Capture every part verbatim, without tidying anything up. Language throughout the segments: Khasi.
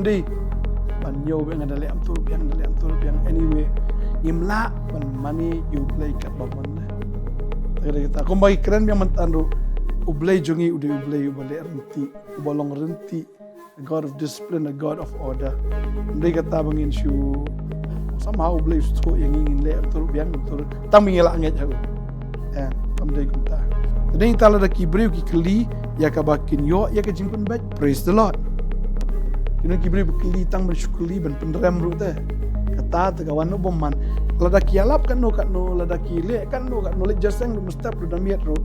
Dei ban ñiew biang, da leh amtur biang, da leh amtur biang. Anyway, ngim lah ban mane ïa U Blei kat ba mon ne. Ta ka dei kata, kumba ki kren biang mynta ruh, U Blei jong ngi u dei U Blei uba leh rynti, uba long rynti, a God of discipline, a God of order. Ym dei kata ba ngin shu, somehow U Blei u shu thoh ïa ngi ngin leh amtur biang, amtur tang ba ngi lah ngeit ha u. Eh, kam dei kumta. Te dei ta lada ki briew ki kylli ïa kaba kin ïoh ïa ka jingpynbeit, praise the Lord. Kino ki briew ba kylli tang ban shu kylli ban pynrem ruh te. Kata te ka wan u bymman. Lada ki ïalap katno katno, lada ki leh katno katno, leh jingïaseng ruh mynstep ruh da miet ruh.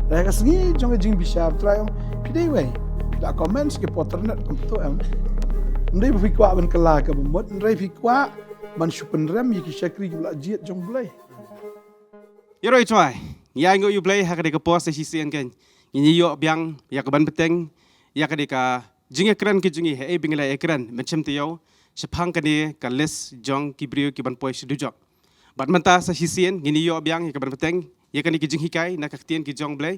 Lada ka sngi jong ka jingbishar Trai ong, phi dei wei. Phi la comment ki por internet kumto em. Ym dei ba phi kwah ban kylla kaba mut, ym dei phi kwah ban shu pynrem ïa ki shakri kiba la jied jong U Blei. Ïaroh ïa u Trai, ngi ainguh ïa U Blei ha ka dei ka por sa shisien kein. Ngin ïoh biang ïa ka ban bteng ïa ka dei ka jingïakren ka jong ngi, haei ba ngi la ïakren mynshem taïew shaphang kane ka list jong ki briew ki ban poi sha dujok. Bad mynta sa shisien ngin ïoh biang ïa ka ban bteng ïa kane ka jinghikai na ka ktien ka jong U Blei.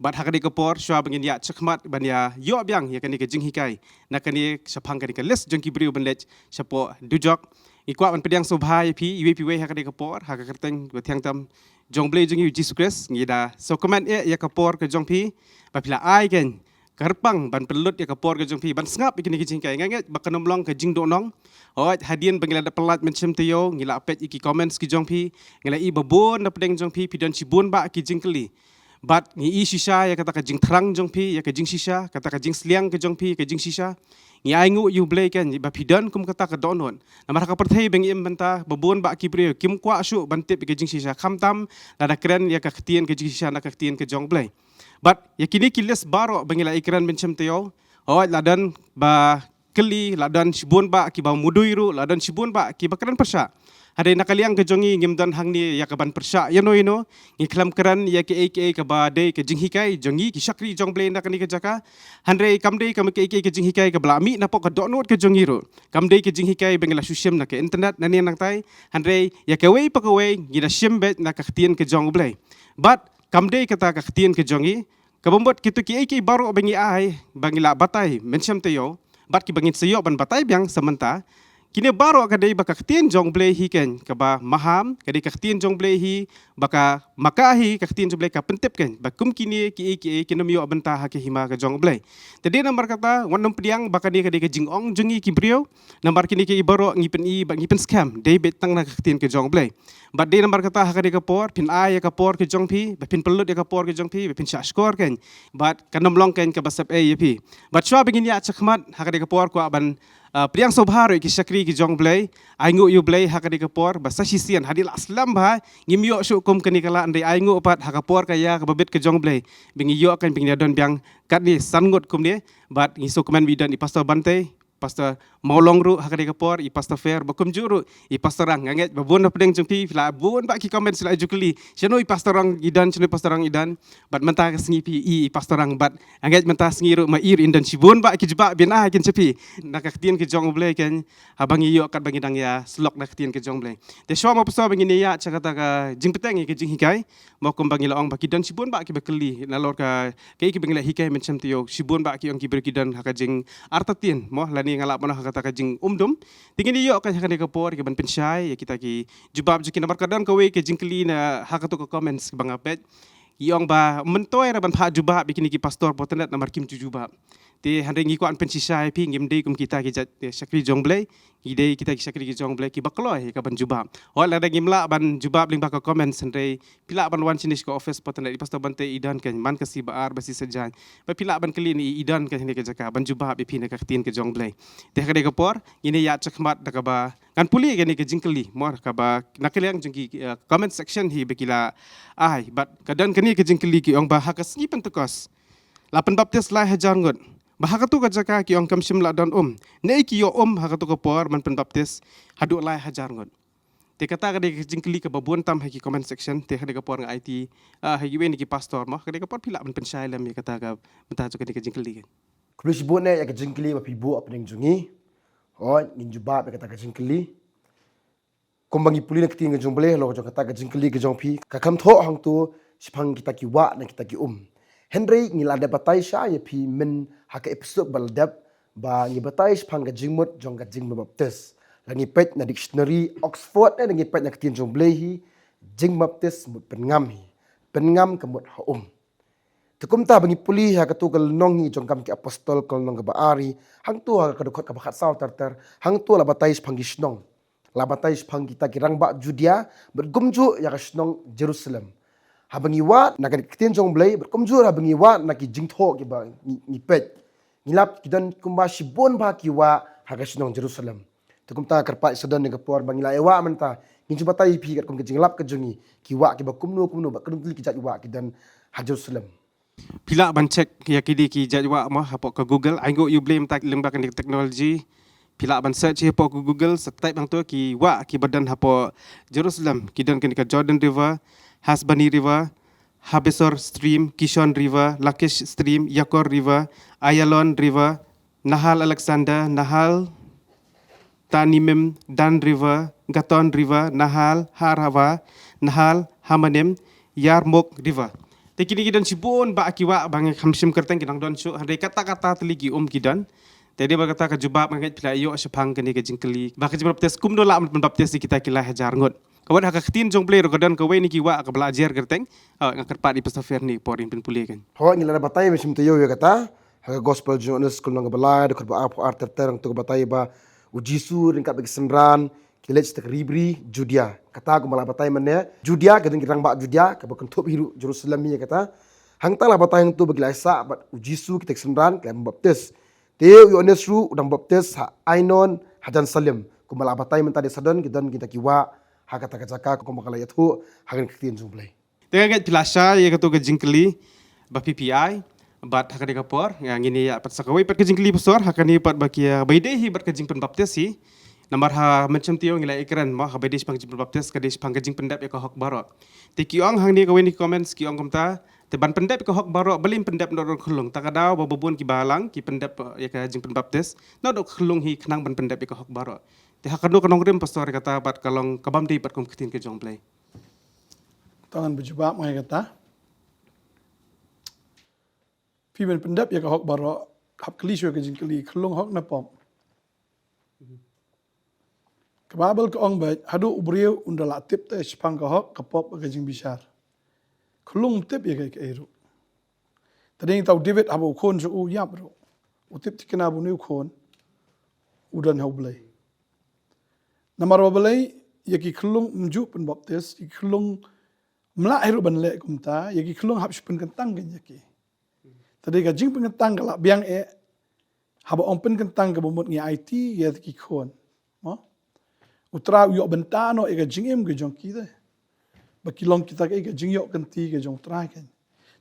Bad ha ka dei ka por shuwa ba ngin ïa shakmat ban ïa ïoh biang ïa kane ka jinghikai na kane shaphang kane ka list jong ki briew ban leit shapoh dujok, ngi kwah ban pdiang sngewbha ïa phi iwei pa iwei ha ka dei ka por, ha ka kyrteng ba thiang tam jong U Blei jong ngi U Jisu Khrist, ngi da sngewkmen eh ïa ka por ka jong phi ba phi la ai kein kyrpang ban pynlut ïa ka por ka jong phi ban sngap ïa kine ki jinghikai. Nga ngeit ba kan ym long ka jingdohnud. Hooid, hadien ba ngi la dep pyllait mynshem taïew, ngi la peit ïa ki comments ki jong phi, ngi la i ba bun na pdeng jong phi phi don shibun bah ki jingkylli. Bad ngi i shisha ïa kata ka jingthrang jong phi, ïa ka jingshisha, kata ka jingsliang ka jong phi, ka jingshisha. Ngi ainguh ïa U Blei kein ba phi don kum kata ka dohnud. Namar ha ka pyrthei ba ngi im mynta ba bun bah ki briew kim kwah shuh ban tip ïa ka jingshisha, khamtam lada kren ïa ka ktien ka jingshisha na ka ktien ka jong U Blei. Bad ïa kine ki list baroh ba ngi la ïakren mynshem taïew, hooid, la don ba kylli, la don shibun bah kiba mudui ruh, la don shibun bah kiba kren pyrshah. Hynrei na ka liang ka jong ngi ngim don hangne ïa ka ban pyrshah ïano ïano. Ngi khlem kren ïa kaei kaei kaba dei ka jinghikai jong ngi ki shakri jong U Blei na kane ka jaka. Hynrei kam dei ka kaei kaei ka jinghikai kaba la mih napoh ka dohnud ka jong ngi ruh. Kam dei ka jinghikai ba ngi la shu shim na ka internet nangne nangtai. Hynrei ïa kawei pa kawei ngi da shim beit na ka ktien ka jong U Blei. Bad kam dei kata ka ktien ka jong ngi, kaba mut kito kiei kiei baroh ba ngi ai, ba ngi la batai mynshem taïew, bad kiba ngin sa ïoh ban batai biang sa mynta. Kine baroh ka dei ba ka ktien jong U Blei hi kein kaba maham, ka dei ka ktien jong U Blei hi ba ka maka hi, ka ktien jong U Blei ka pyntip kein ba kum kine kiei kiei kin ym ïoh bynta ha ka hima ka jong U Blei. Te dei namar kata wat nym pdiang ba kane ka dei ka jingong jong ngi ki briew. Namar kine kiei baroh ngi pyni bad ngi pynskhem dei beit tang na ka ktien ka jong U Blei. Bad dei namar kata ha ka dei ka por phin ai ïa ka por ka jong phi, ba phin pynlut ïa ka por ka jong phi, ba phin shah shkor kein. Bad kan ym long kein kaba sep ei ïa phi. Bad shuwa ba ngin ïa shakmat ha ka dei ka por kwah ban, ah, pdiang sngewbha ruh ïa ki shakri ki jong U Blei. Ainguh ïa U Blei ha ka dei ka por ba sa shisien hadien la slem bha ngim ïoh shuh kum kane ka lad, hynrei ainguh pat ha ka por ka ïa kaba bit ka jong U Blei ba ngi ïoh kein ba ngin ïa don biang katne san ngut kumne. Bad ngi sngewkmen ba i don i Pastor Bantei, Pastor Mawlong ruh ha ka dei ka por, i Pastor Fer, ba kumjuh ruh i Pastor Rang. Nga ngeit ba bun na pdeng jong phi phi la bun bah ki comment, phi la ju kylli shano i Pastor Rang i don, shano i Pastor Rang i don. Bad mynta ka sngi phi i, i Pastor Rang, bad nga ngeit mynta sngi ruh ma i ruh in don shibun bah ki jubab ba in ai kein sha phi na ka ktien ka jong U Blei kein, haba ngi ïoh kat ba ngi dang ïa slok na ka ktien ka jong U Blei. Te shuwa ma phi shuwa ba ngin ïa sha kata ka jingpynteng ïa ka jinghikai. Mo kumba ngi la ong ba ki don shibun bah kiba kylli nalor ka, kaei kaba ngi la hikai mynshem taïew, shibun bah ki ong ki briew ki don ha ka jingartatien, mo lane nga lah ban ong ha kata ka jingumdum. Te ngin ïoh ka ha kane ka por ïa ka ban pynshai ïa kita ki jubab jong ki, namar ka don kawei ka jingkylli na ha kato ka comments ba nga peit. Ki ong ba myntoi ruh ban phah jubab ïa kine ki pastor ba tynat namar kim ju jubab. Te hynrei ngi kwah pynshisha ïa phi, ngim dei kum kita ki jait, eh, shakri jong U Blei. Ngi dei kita ki shakri ki jong U Blei kiba kloi ïa ka ban jubab. Hooid, lada ngim lah ban jubab lyngba ka comments, hynrei phi lah ban wan shane sha ka office, pat tang i Pastor Bantei i don kein man ka sngi ba ar ba sngi saitjaiñ. Ba phi lah ban kylli ne i, i don kein ha kane ka jaka ban jubab ïa phi na ka ktien ka jong U Blei. Te ha kane ka por ngin ïa shakmat da kaba ngan pule kane ka jingkylli, mo, kaba na ka liang jong ki, eh, comment section hi ba ki la ai. Bad ka don kane ka jingkylli, ki ong ba ha ka sngi Pentekost la pynbaptis lai hajar ngut. Ba ha kato ka jaka ki ong kam shym la don um. Naei ki ïoh um ha kato ka por ban pynbaptis haduh lai hajar ngut. Te kata ka dei ka jingkylli kaba bun tam ha ki comment section, te ha kane ka por nga aiti, ah, ha kiwei na ki pastor, mo, ha kane ka por phi lah ban pynshai lem ïa kata ka, mynta jong kane ka jingkylli kein. Khublei shibun eh ïa ka jingkylli ba phi buh hapdeng jong ngi. Hooid, ngin jubab ïa kata ka jingkylli. Kumba ngi pule na ka ktien ka jong U Blei halor jong kata ka jingkylli ka jong phi, ka kham thoh hangto shaphang kita ki wah na kita ki um. Hynrei ngi la dep batai sha ïa phi mynha ka episode ba la dep, ba ngi batai shaphang ka jingmut jong ka jingpynbaptis. La ngi peit na dictionary Oxford ne la ngi peit na ka ktien jong U Blei hi, jingbaptis mut pynngam hi. Pynngam ka mut ha um. Te kumta ba ngi pule ha katu ka lynnong hi jong Kam ki Apostol ka lynnong kaba ar hi, hangtu ha ka dkhot kaba khatsaw ter ter, hangtu la batai shaphang ki shnong. La batai shaphang kita ki rangbah Judea, bad kumjuh ïa ka shnong Jerusalem. Haba ngi wad na ka ktien jong U Blei, bad kumjuh haba ngi wad na ki jingthoh kiba ngi, ngi peit, ngi lap ki don kumba shibun bha ki wah ha ka shnong Jerusalem. Te kumta kyrpad sa don ïa ka por ba ngi la ïa wah mynta, ngin shu batai ïa phi katkum ka jinglap ka jong ngi, ki wah kiba kumno kumno, bad kumno ki jait wah ki don ha Jerusalem. Phi lah ban check ïa kine ki jait wah mo hapoh ka Google. Ai nguh ïa U Blei mynta lyngba kane ka technology. Phi lah ban search hapoh ka Google, sa type hangto ki wah kiba don hapoh Jerusalem. Ki don kane ka Jordan River, Hasbani River, Habesor Stream, Kishon River, Lakish Stream, Yakor River, Ayalon River, Nahal Alexander, Nahal Tanimim, Dan River, Gaton River, Nahal Harava, Nahal Hamanim, Yarmuk River. Te kine ki don shibun bha ki wah ba ngam shym kyrteng, ki nang don shuh, hynrei katta katta tylli ki um ki don. Te dei ba kata ka jubab nga ngeit phi la ïoh shaphang kane ka jingkylli ba ka jingbaptis, kumno lah ban pynbaptis ïa kita ki lai hajar ngut. Ka wad ha ka ktien jong U Blei ruh ka don kawei na ki wah kaba la jer kyrteng. Ah, nga kyrpad ïa Pastor Fer ne por in pynpule kan. Hooid, ngi la batai mynshwa taïew ïa kata ha ka Gospel jong u Ïoannis ka lynnong kaba lai, dkhot ba arphew ar ter ter, hangto ka batai ba u Jisu ryngkat bad ki synran ki leit sha ka ri bri Judia. Kata kumba la batai mynne, Judia ka don ki rangbah Judia, kaba kynthup hi ruh Jerusalem hi ïa kata. Hangta la batai hangto ba ki la ïasah bad u Jisu kita ki synran, ki la baptis. Te u Ïoannis ruh u dang baptis ha Ainon hajan Salim. Kumba la batai mynta, dei sa don ki don kita ki wah ha kata ka jaka, kumba ka la ïathuh ha ka ktien jong U Blei. Te nga ngeit phi la shai ïa kato ka jingkylli ba phi phi ai. Bad ha kane ka por, ïa, ngin ïa pat sa kawei pat ka jingkylli, Pastor, ha kane pat ba ki, ïa, ba ïadei hi bad ka jingpynbaptis hi. Namar ha mynshem taïew ngi la ïakren mo, haba ïadei shaphang ka jingpynbaptis ka dei shaphang ka jingpyndep ïa ka hok baroh. Te ki ong hangne, kawei na ki comments ki ong kumta, te ban pyndep ïa ka hok baroh, balei ym pyndep noh da u khyllung? Ta ka daw ba babun ki balang ki pyndep, eh, ïa ka jingpynbaptis noh da u khyllung hi khnang ban pyndep ïa ka hok baroh. Te ha kano ka nongrim, Pastor, ïa kata bad ka long kabym dei bad kum ka ktien ka jong U Blei? Tang ngan ba jubab nga ïa kata. Phi ban pyndep ïa ka hok baroh, hap kylli shuwa ka jingkylli, khyllung, hok ne pop? Ka Baibl ka ong ba haduh u briew un da la tip te shaphang ka hok, ka pop bad ka jingbishar. Khyllung ym tip ïa kaei kaei ruh. Te dei tang u David, haba u khun sha u ïap ruh, u tip thikna ba une u khun u don ha U Blei. Namar ba balei? Ïa ki khyllung ym ju pynbaptis, ïa ki khyllung ym lah hi ruh ban leh kumta, ïa ki khyllung hap shu pynkyntang kein ïa ki. Te dei ka jingpynkyntang ka la biang eh, haba ong pynkyntang kaba mut ngi aiti ïa ki khun. Mo? U Trai u ïoh bynta noh ïa ka jingim ka jong ki te, ba ki long kita ka, ka jingïoh kynti ka jong U Trai kein.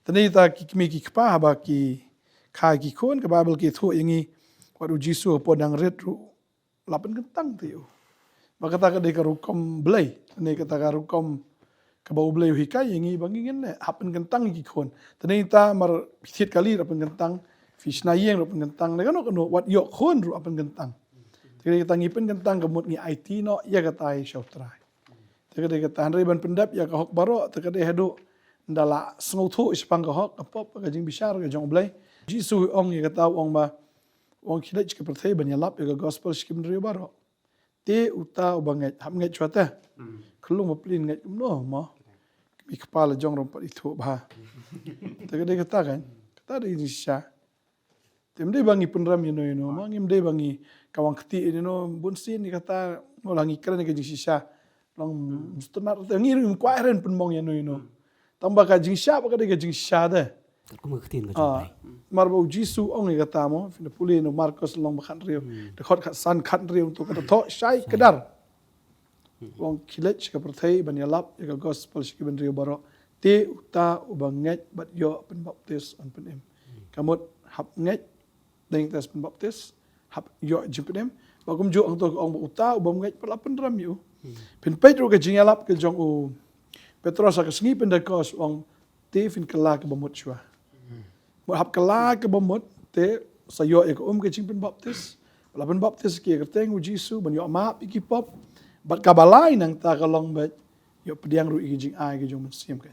Te dei ta ki kmie ki kpa haba ki kha ki khun, ka Baibl ka ïathuh ïa ngi, wat u Jisu hapoh dang rit ruh la pynkyntang te u. Ba kata ka dei ka rukom Blei, ne kata ka rukom kaba U Blei u hikai ïa ngi ba ngin leh, hap pynkyntang ïa ki khun. Te dei ta mar phi thied kali ruh pynkyntang, phi shna ïing ruh pynkyntang, ne kano kano, wat ïoh khun ruh hap pynkyntang. Te dei ta ngi pynkyntang ka mut ngi aiti noh ïa kata ïa sha U Trai. Te ka dei kata, hynrei ban pyndep ïa ka hok baroh, te ka dei haduh nda la sngewthuh shaphang ka hok, ka pop, ka jingbishar ka jong U Blei. Jisu u ong ïa kata, u ong ba, u ong khie leit sha ka pyrthei ban ïalap ïa ka gospel sha ki bynriew baroh. Te uta uba ngeit, hap ngeit shuwa te. Hmm. Khyllung ba plie ngeit kumno mo. Kmie kpa la jong ruh ym pat ithuh bha. Te ka dei kata kan. Kata dei jingshisha. Te ym dei ba ngi pynrem ïano ïano mo, ngim dei ba ngi kawang kti ïano, bunsien ïa kata, mo, la ngi kren ïa ka jingshisha. Long, hmm, mustnat te ngi ruh ngim kwah ren pynmong ïano ïano. Hmm. Tang ba ka jingshisha ba ka dei ka jingshisha te. Katkum ka ktien ka jong, ah, U Blei. Mar ba u Jisu u ong ïa kata mo, phin da pule na u Markos lynnong ba khathynriew. Hmm. Dkhot khatsan, khathynriew, to kata thoh shai, shai, kdar. Hmm. U ong khie leit sha ka pyrthei ban ïalap ïa ka gospel sha ki bynriew baroh. Te uta uba ngeit bad ïoh pynbaptis un pynim. Hmm. Ka mut hap ngeit, dang test pynbaptis, hap ïoh jingpynim. Ba kumjuh hangto ka ong ba uta u bym ngeit pat la pynrem ïa u. Hmm. Phin peit ruh ka jingïalap ka jong u Petros ha ka sngi Pentekost, u ong te phin kylla kaba mut shuwa. Hmm. Mut hap kylla kaba mut te sa ïoh ïa ka um ka jingpynbaptis. Ba la pynbaptis ki ha ka kyrteng u Jisu ban ïoh map ïa ki pop. Bad kaba lai nangta ka long ba ïoh pdiang ruh ïa ki jingai ka jong u Mynsiem ka.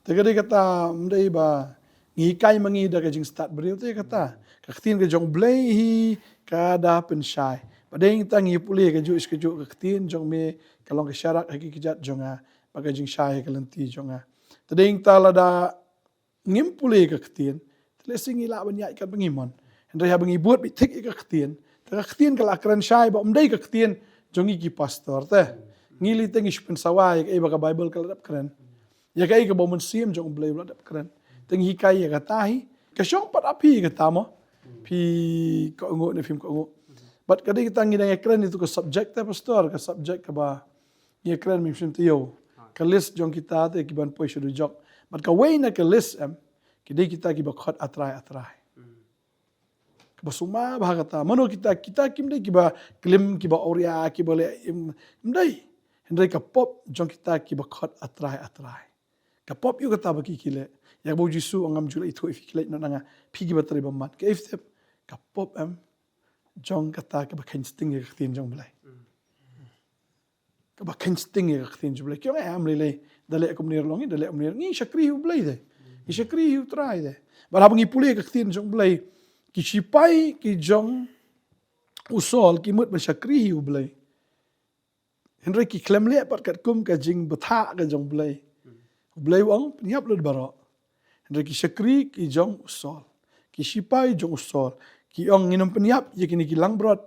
Te ka dei kata, ym dei ba Ngi kai ma ngi da ka jingstad briew te kata. Ka ktien ka jong Blei hi ka da pynshai. Ba dei ta ngi pule ka juh ka juh ka ktien jong me ka long ka sharak ha ki kjat jong nga. Ba ka jingshai ha ka lynti jong nga. Ta dei ta lada ngim pule ka ktien. Te lehse ngi lah ban ïaid kat ba ngi mon. Hynrei haba ngi bud bit thik ïa ka ktien. Ta ka ktien ka la kren shai ba um dei ka ktien jong ngi ki pastor te. Ngi li te ngi shu pynsawa ïa ka ei ba ka Bible ka la dep kren. Ïa ka ei ka ba mynsiem jong U Blei u la dep kren. Te ngi hikai ïa kata hi. Ka shong pat ha phi ïa kata mo. Phi ka ungu ne phim ka ungu. But ka dei kata ngi dang ïa kren itu ka subject te pastor ka subject ka ba ngi ïa kren mim shim te ïoh. Ka list jong kita te ki ban poi sha dujok. But ka wei na ka list em. Ki dei kita ki ba khot A Trai A Trai. Ka ba suma ba kata. Mano kita, kita kim dei ki ba klim, ki ba awria, ki ba leh im, im dei. Hynrei ka pop jong kita ki ba khot A Trai A Trai. Ka pop ïa kata ba ki ki leh. Ïa ba U Jisu ong ngam ju leh ithuh ïa phi ki leh noh na nga. Phi ki ba trei bymman. Ka ei tip ka pop em jong kata ka ba kheiñ sting ïa ka ktien jong Blei. Ka ba kheiñ sting ïa ka ktien jong U Blei. Ki ong em lei lei. Da leh kumne ruh long ngi, da leh kumne ruh ngi shakri hi U Blei te. Ngi shakri hi U Trai te. Bad haba ngi pule ka ktien jong U Blei. Ki shipai ki jong u Saul ki mut ban shakri hi U Blei. Hynrei ki khlem leh pat katkum ka jingbthah ka jong U Blei. U Blei u ong pynïap lut baroh. Hynrei ki shakri ki jong u Saul. Ki shipai jong u Saul. Ki ong ngin ym pynïap ïa kine ki langbrot.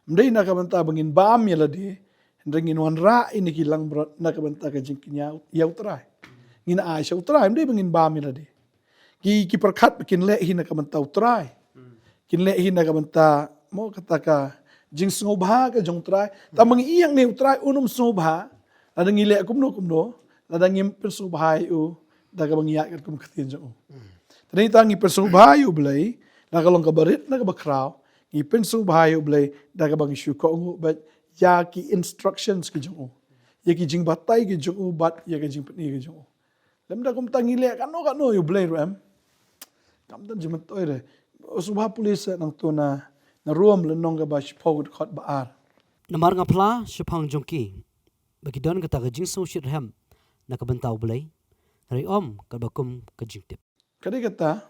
Ym dei na ka bynta ba ngin bam ïa lade. Hynrei ngin wanrah ïa kine ki langbrot na ka bynta ka jingkñia ïa U Trai. Ngin ai sha U Trai, ym dei ba ngin bam ïa lade. Ki, ki pyrkhat ba kin leh hi na ka bynta U Trai. Kin leh hi na ka bynta mo kata ka jingsngewbha ka jong U Trai. Tang ba ngi ïeng ne U Trai un ym sngewbha. Lada ngi leh kumno kumno, lada ngim pynsngewbha ïa u, da kaba ngi ïaid katkum ka ktien jong u. Te dei tang ngi pynsngewbha ïa U Blei, na ka long kaba rit na kaba khraw, ngi pynsngewbha ïa U Blei, da kaba ngi shu kohnguh beit ïa ki instructions ki jong u. Ïa ki jingbatai ki jong u, bad ïa ki jingpyni ki jong u. Lymda kumta ngi leh kano kano ïa U Blei ruh em. Kam don jingmyntoi re. Sngewbha pule sa nangto na, na Rom lynnong kaba shiphew dkhot ba ar. Namar nga phla shaphang jong ki ba ki don kata ka jingsngewshitrhem na ka bynta U Blei, hynrei ym katba kum ka jingtip. Ka dei kata,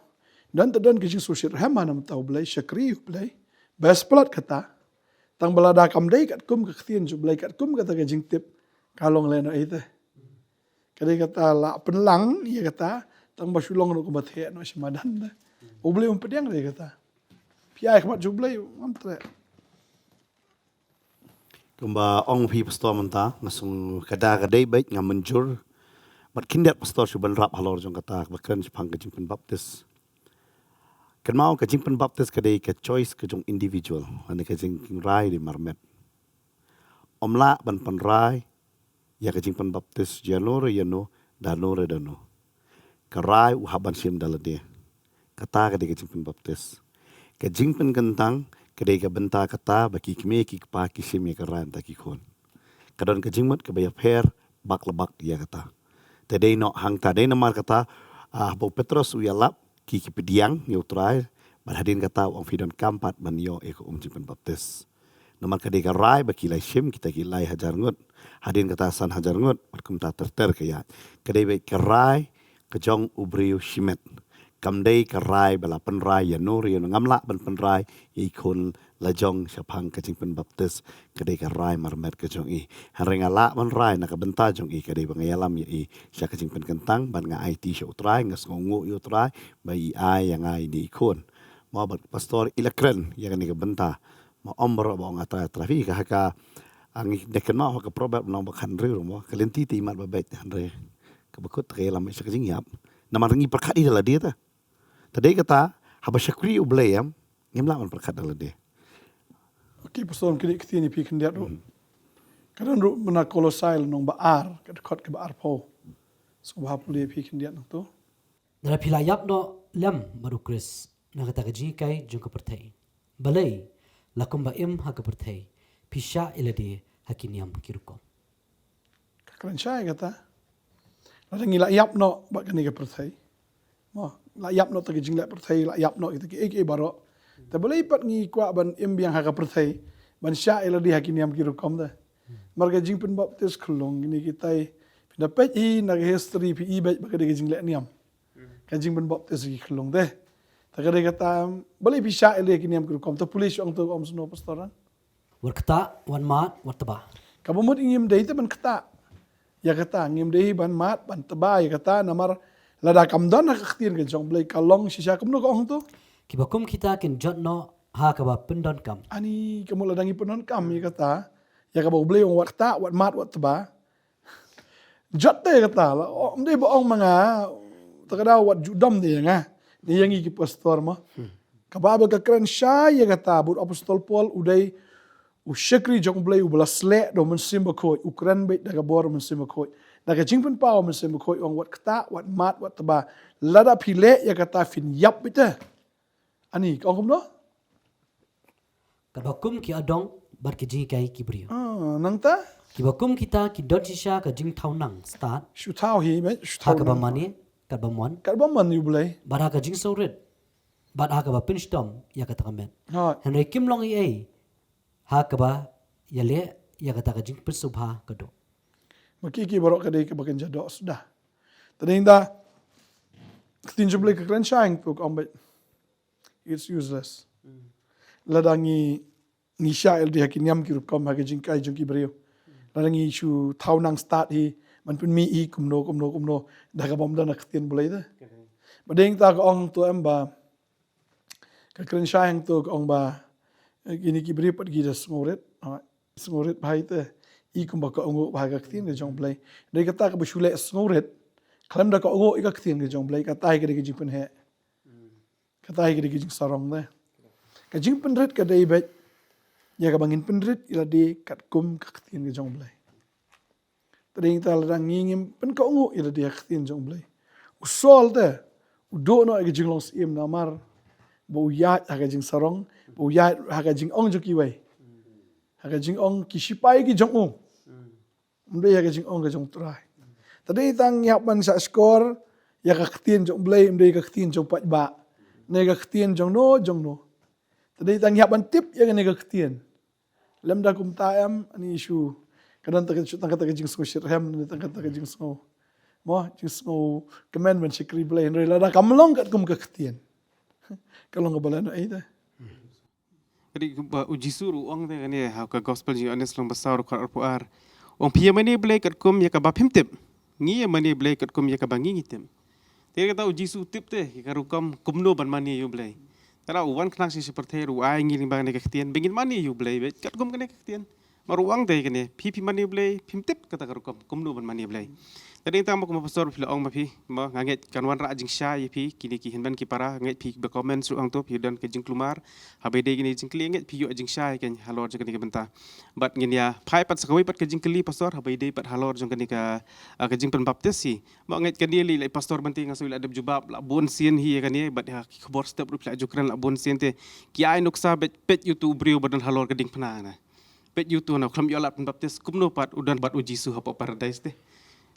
don te don ka jingsngewshitrhem ha na ka bynta U Blei, shakri U Blei, best palat kata, tang ba lada kam dei katkum ka ktien jong U Blei, katkum kata ka jingtip, ka long lehnoh ïa te. Ka dei kata la pynlang ïa kata, tang ba shu long ruh kumba theh noh shi madan te. U Blei um pdiang ïa kata. Phi ai khmat jong U Blei, ngam treh. Kumba ong phi pastor mynta, nga sngew ka da ka dei beit nga mynjur. Bad khyndiat pastor shu ban rap halor jong kata, ba kren shaphang ka jingpynbaptis. Kynmaw ka jingpynbaptis ka dei ka choice ka jong individual, lane ka jingrai dei marmet. Ym lah ban pynrai ïa ka jingpynbaptis ïano re ïano, dano re dano. Ka rai u hap ban shim da lade. Kata ka dei ka jingpynbaptis. Ka jingpynkyntang ka dei ka bynta kata ba ki kmie ki kpa ki shim ïa ka rai na ka bynta ki khun. Ka don ka jingmut kaba ïapher bak la bak ïa kata. Te dei noh hangta, dei namar kata, ah, ba u Petros u ïalap ki ki pdiang ïa U Trai, bad hadien kata u ong phi donkam pat ban ïoh ïa ka um jingpynbaptis. Namar ka dei ka rai ba ki la shim kita ki lai hajar ngut. Hadien kata san hajar ngut, bad kumta ter ter ka ïaid. Ka dei beit ka rai ka jong u briew shimet. Kam dei ka rai ba la pynrai ïano re ïano, ngam lah ban pynrai ïa i khun lajong shaphang ka jingpynbaptis, ka dei ka rai marmet ka jong i. Hynrei nga lah ban rai na ka bynta jong i, ka dei ba nga ïalam ïa i sha ka jingpynkyntang, bad nga aiti sha U Trai, nga sngewnguh ïa U Trai ba i ai ïa nga ïa i khun. Mo bad pastor i la kren ïa kane ka bynta. Mo ym baroh ba ong A Trai A Trai phi ka ha ka, ah, ngi dei kynmaw ha ka Proverb lynnong ba khathynriew ruh mo, ka lynti te i mad ba beit, hynrei kaba kut te ka ïalam sha ka jingïap. Namar ngi pyrkhat ïa lade te. Te dei kata, haba shakri U Blei em, ngim lah ban pyrkhat da lade. Okay, pastor, kine ki ktien ïa phi khyndiat ruh. Ka don ruh na Kolosai lynnong ba ar, ka dkhot kaba arphew. Sngewbha pule ïa phi khyndiat nangto. Lada phi la ïap noh lem bad U Khrist na kata ka jinghikai jong ka pyrthei, balei la kumba im ha ka pyrthei, phi shah ïa lade ha ki niam ki rukom? Ka kren shai kata. Lada ngi la ïap noh bad kane ka pyrthei. Mo, la ïap noh ta ka jingleh pyrthei, la ïap noh kita kiei kiei baroh. Te balei pat ngi kwah ban im biang ha ka pyrthei, ban shah ïa lade ha ki niam ki rukom te. Namar ka jingpynbaptis khlong kine kitai. Phi da peit hi na ka history phi i beit ba ka dei ka jingleh niam. ka jingpynbaptis ïa ki khyllung te. Te ka dei kata, balei phi shah ïalade ïa ki niam ki rukom? Te pule shuh ong to, ka ong sngewbha pastor, ha? Wat ktah, wat mad, wat tba. Kaba mut ngim dei te ban ktah ïa kata, ngim dei ban mad, ban tba ïa kata, namar lada kam don ha ka ktien ka jong U Blei, ka long shisha kumno, ka ong to? Kiba kum kita kin jot noh ha kaba pyndonkam. Ani, ka mut lada ngi pyndonkam ïa kata, ïa kaba U Blei u ong wat ktah, wat mad, wat tba, jot te ïa kata. La, oh, ym dei ba ong ma nga, te ka daw wat ju dom te ïa nga, ne ïa ngi ki pastor mo. Ka Baibl ka kren shai ïa kata, bad u Apostol Paul u dei u shakri jong U Blei uba la sleh da U Mynsiem Bakhuid, u kren beit da ka bor U Mynsiem Bakhuid, da ka jingpynpaw U Mynsiem Bakhuid, u ong wat ktah, wat mad, wat tba. Lada phi leh ïa kata phin ïap beit te. Ani, ka ong kumno? Katba kum ki adong bad ki jinghikai ki briew. Ah, nangta? Kiba kum kita ki don shisha ka jingthaw nang stad. Shu thaw hi, meh, shu thaw nang. Ha kaba mane, katba mon. Katba mon ïa U Blei. Bad ha ka jingsngewrit, bad ha kaba pynshitom ïa kata ka met. Hooid. Hynrei kim long ei ei ha kaba ïaleh ïa kata ka jingpynsngewbha ka doh. Ma ki ki baroh ka dei kaba kynja doh suda. Te dei nda, ka ktien jong U Blei ka kren shai, puk ong beit. It's useless. Lada ngi, ngi shah ïalade ha ki niam ki rukom, ha ki jinghikai jong ki briew. Lada ngi shu thaw nang stad hi, ban pynmih hi kumno, kumno, kumno, da kaba ym don ha ka ktien U Blei te. Ba dei nda ka ong to em ba, ka kren shai hangto ka ong ba, eh, kine ki briew pat ki da sngewrit, ah, sngewrit bha hi te, i kumba ka ong bha ha ka ktien ka jong U Blei. Dei kata kaba shu leh sngewrit, khlem da ka ong ïa ka ktien ka jong U Blei, kata hi ka dei ka jingpynheh. Kata hi ka dei ka jingsarong te. Ka jingpynrit ka dei beit ïa kaba ngin pynrit ïalade katkum ka ktien ka jong U Blei. Te dei nda lada ngi ngim pynkohnguh ïalade ha ka ktien jong U Blei. U Saul te, u duh noh ïa ka jinglong syiem namar ba u ïaid ha ka jingsarong, ba u ïaid ha ka jingong jong kiwei. Ha ka jingong ki shipai ki jong u. Ym dei ha ka jingong ka jong U Trai. Te dei tang ngi hap ban shah shkor ïa ka ktien jong U Blei, ym dei ka ktien jong paidbah, ne ka ktien jong no jong no. Te dei tang ngi hap ban tip ïa kane ka ktien. Lymda kumta em, ani shu, ka don tang ka, tang kata ka jingsngew shitrhem, ne tang kata ka jingsngew, mo, jingsngew kmen ban shakri Blei, hynrei lada kam long katkum ka ktien, ka long kaba lehnohei te. Ka dei ba u Jisu ruh u ong te kane ha ka gospel jong u Ïoannis lynnong ba saw dkhot arphew ar. U ong phi ïa mane Blei katkum ïa kaba phim tip. Ngi ïa mane Blei katkum ïa kaba ngi ngi tip. Te kata u Jisu u tip te ïa ka rukom kumno ban mane ïa u Blei. Te la u wan khnang sha pyrthei ruh u ai ngi lyngba kane ka ktien ba ngin mane ïa u Blei beit katkum kane ka ktien. Namar u ong te kane, phi phi mane Blei, phim tip kata ka rukom kumno ban mane Blei. Te dei tang mo kum u pastor phi la ong ma phi, mo nga ngeit kan wanrah jingshai ïa phi, kine ki hynmen ki para, ngeit phi ba comment ruh hangto phi don ka jingkulmar, haba ïadei kine jingkylli ngeit phi ïoh jingshai kein halor jong kane ka bynta. Bad ngin ïa phai pat sa kawei pat ka jingkylli pastor, haba ïadei pat halor jong kane ka, ah, ka jingpynbaptis hi. Mo ngeit kane lei lei pastor Bynta nga sngew la dep jubab la bun sien hi ïa kane, bad ha ki khubor step ruh phi la ju kren la bun sien te. Ki ai nuksa beit peit ïa uto u briew ba don halor ka diengphna na. Peit ïa uto na u khlem ïoh lad pynbaptis kumno pat u don bad u Jisu hapoh paradais te.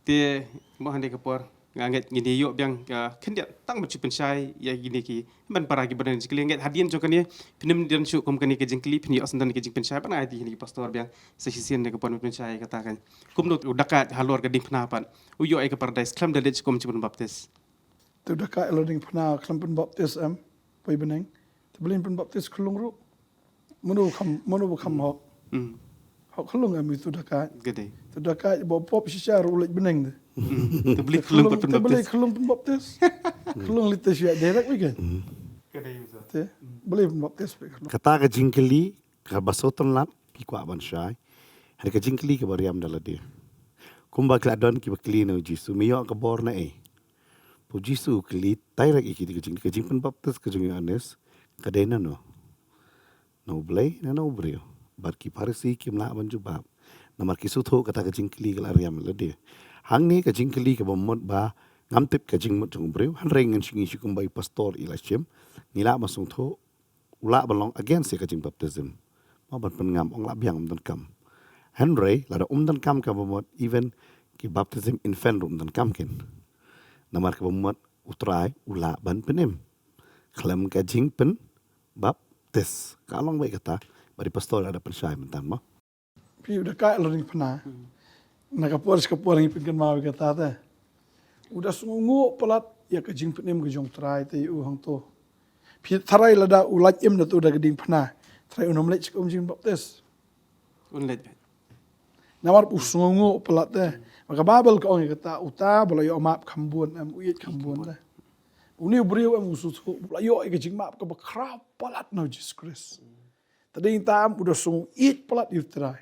Te mo ha kane ka por nga ngeit ngin ïoh biang ka khyndiat tang ban shu pynshai ïa kine ki hynmen para kiba don jingkylli. Ngeit hadien jong kane phin ym don shuh kum kane ka jingkylli, phin ïoh sngewdon ka jingpynshai ban ai ïa kine ki pastor biang sa shisien ne ka por pynshai kata kan. Kumno u dakaid halor ka diengphna pat u ïoh ïa ka paradais khlem da leit sha kum jingpynbaptis. Te u dakaid halor diengphna khlem pynbaptis em, poi bneng. Te balei pynbaptis khyllung ruh? Mano ba kham, mano ba kham hok? Hmm. Hok khyllung em, itu dakaid. Ka dei. Itu dakaid ba pop shisha ruh leit bneng te. Hmm. Te balei khyllung pynbaptis? Te balei khyllung pynbaptis? Khyllung leit te shisha direct weekend. Hmm. Ka dei. Te balei pynbaptis ba khyllung? Kata ka jingkylli kaba sngewtynnat ki kwah ban shai. Hynrei ka jingkylli kaba riam da lade. Kumba ki la don kiba kylli na u Jisu, me ïoh ka bor na ei? U Jisu u kylli direct ïa ki, ka jing, ka jingpynbaptis ka jong u Ïoannis ka dei na no? Na u Blei ne na u briew? Bad ki Pharisi kim lah ban jubab. Namar ki sngewthuh kata ka jingkylli ka la riam lade. Hangne ka jingkylli kaba mut ba ngam tip ka jingmut jong u briew, hynrei ngan shu, ngi shu kumba i pastor i la shim, ngi lah ban sngewthuh u lah ban long against ïa ka jingbaptism. Mo ban pynngam, ong lah biang, ym donkam. Hynrei lada ym donkam kaba mut even ki baptism infant ruh ym donkam kein. Namar kaba mut u Trai u lah ban pynim khlem ka jingpynbaptis. Ka long beit kata, bad i pastor lada pynshai mynta mo. Phi, u dakaid halor diengphna. Hmm. Na ka por sha ka por ngi pynkynmaw ïa kata te. U da sngewnguh palat ïa ka jingpynim ka jong Trai te ïa u hangto. Phi tharai lada u lait im da tu da ka diengphna, Trai un ym leit sha ka um jingbaptis. Un leit. Namar u sngewnguh palat te. Ma ka Baibl ka ong ïa kata, uta ba la ïoh map kham bun, em, u ïeit kham bun te. Une u briew em u sngewthuh ba la ïoh ïa ka jingmap kaba khraw palat na u Jisu Khrist. Te dei ta em u da sngew ïeit palat ïa u Trai.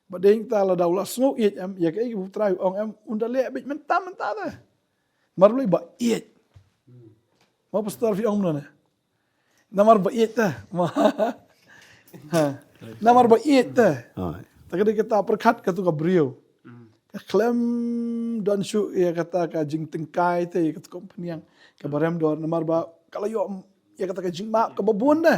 Ba dei ta lada u la sngew ïeit em, ïa kaei kaba u Trai u ong em, un da leh beit mynta mynta te. Namar balei? Ba ïeit. Ma pastor phi ong mano ne? Namar ba ïeit te. Ma. Ha. Namar ba ïeit te. Ai. Ta ka dei kata pyrkhat katu ka briew. Ka khlem don shuh ïa kata ka jingtyngkai te ïa kata ka umphniang kaba rem dor namar ba ka la ïoh ïa kata ka jingmap kaba bun te.